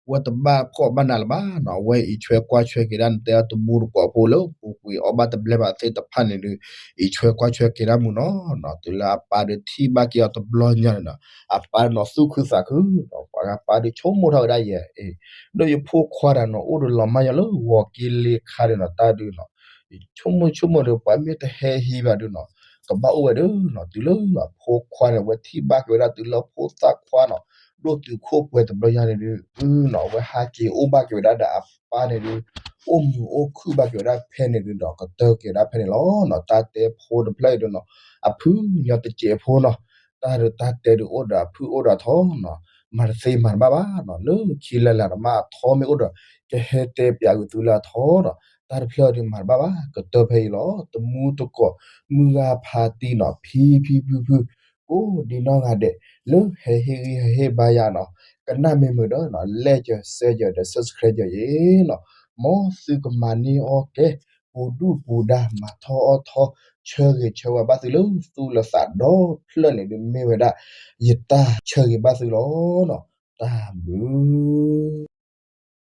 အဝဲတဘၣ်ဖှီၣ်ဘၣ်နးလၢၤဘၣ်နီၤ. အဝဲအံးဆွဲကွၢ်ဆွဲက့ၤဒၣ် နတဲအတမူတကိးဖိလၢပူၤကွံာ်အီၣ်ဘၣ်တဘျဲၣ်ဘၣ်သ့ၣ်တဖၣ်န့ၣ်ဒုး အံးဆွဲကွၢ်ဆွဲက့ၤဒၣ်မုၢ်နီၤနီၤ. တုၤလၢအပၢ်ဒုးထံၣ်ဘၣ်က့ၤအီၤတဘျီညါန့ၣ်နီၤ အပၢ်နီၤသူၣ်ခုသးခုနီၤ ပှၤဂၤပၢ်ဒုးဆိကမိၣ်ထီၣ်ဝဲဒၣ်ယဲ ဒီးယဖိခွါတဂၤနီၤ အိၣ်ဒီးလီၤမၢ်ယၤလၢဂီၤက့လ့ခါဒီးနီၤ တၢ်ဒုးနီၤ ယဆိကမိၣ်ဆိကမိၣ်ဒီး ပှၤမ့ၢ်တဟဲဟံးဘၣ်ဒုးနီၤ ကဘၣ်အိၣ်ဝဲဒုးနီၤ. တုၤလၢအဖိခွါန့ၣ် အဝဲထံၣ်ဘၣ်က့ၤဝဲဒၣ်တုၤလၢဖိသၣ်ခွါနီၤ ဒိၣ်တုာ်ခိၣ်ပှဲၤတဘျီညါန့ၣ်ဒုး နီၤ အဝဲဟးက့ၤအိၣ်ဘၣ်က့ၤဝဲဒၣ်ဒီးအပၢ်န့ၣ်ဒုး အိၣ်မုာ်အိၣ်ခုၣ်ဘၣ်က့ၤဝဲဒၣ်ဖဲန့ၣ်ဒုးဒီး ကတၢၢ်က့ၤဝဲဒၣ်ဖဲန့ၣ်လီၤနီၤ. တၢ်တဲဖိတဖျၢၣ်အံၤဒုးနီၤ အဖုၣ်ညီတစဲးဖိနီၤ တၢ်ဒုးတၢ်တဲဒုးအိၣ်ဒီးအဖုၣ်အိၣ်ဒီးအထီနီၤ မၤတသ့မၤတဘၣ်ဘၣ်နီၤ. လၢခံလၢ်လၢ်ဒီးမ့ၢ်အထီမ့ၢ်အိၣ်ဒီး ကဟဲတဲပျးကွံာ်သုလၢအထီဒီး တၢ်တဖျၢၣ်ဒုးမၤတဘၣ်ဘၣ် ကတၢၢ်ဖဲအံၤလီၤ. တမူတကိး မုၢ်ဂၤဖးတံၢ်နီၤ ဖံဖံဖုဖု ကိးဒံနီၢ်ဂၤဒဲး လၢဟဲဟ့ၣ်ဂံၢ်ဟဲဟ့ၣ်ဘါယၤနီၤ ကနၣ်မ့ၢ်မုာ်ဒီးနီၤ like ဒီး share ဒီး subscribe ယၤအံၤနီၤ မ်သုကမၤန့ၢ်အီၣ်ကဲ ပူၤဒုၣ်ပူၤဒါ မၤထီၣ်အီၣ်ထီၣ် ဆၢဂ့ၤဆၢဝါဘၣ်သုလၢသူၣ်လၢသးဒီဖျၢၣ်န့ၣ်ဒုး မ့ၢ်ဝဲဒၣ် ယတၢ်ဆၢဂ့ၤဘၣ်သုလီၤနီၤ. တၢ်ဘျုး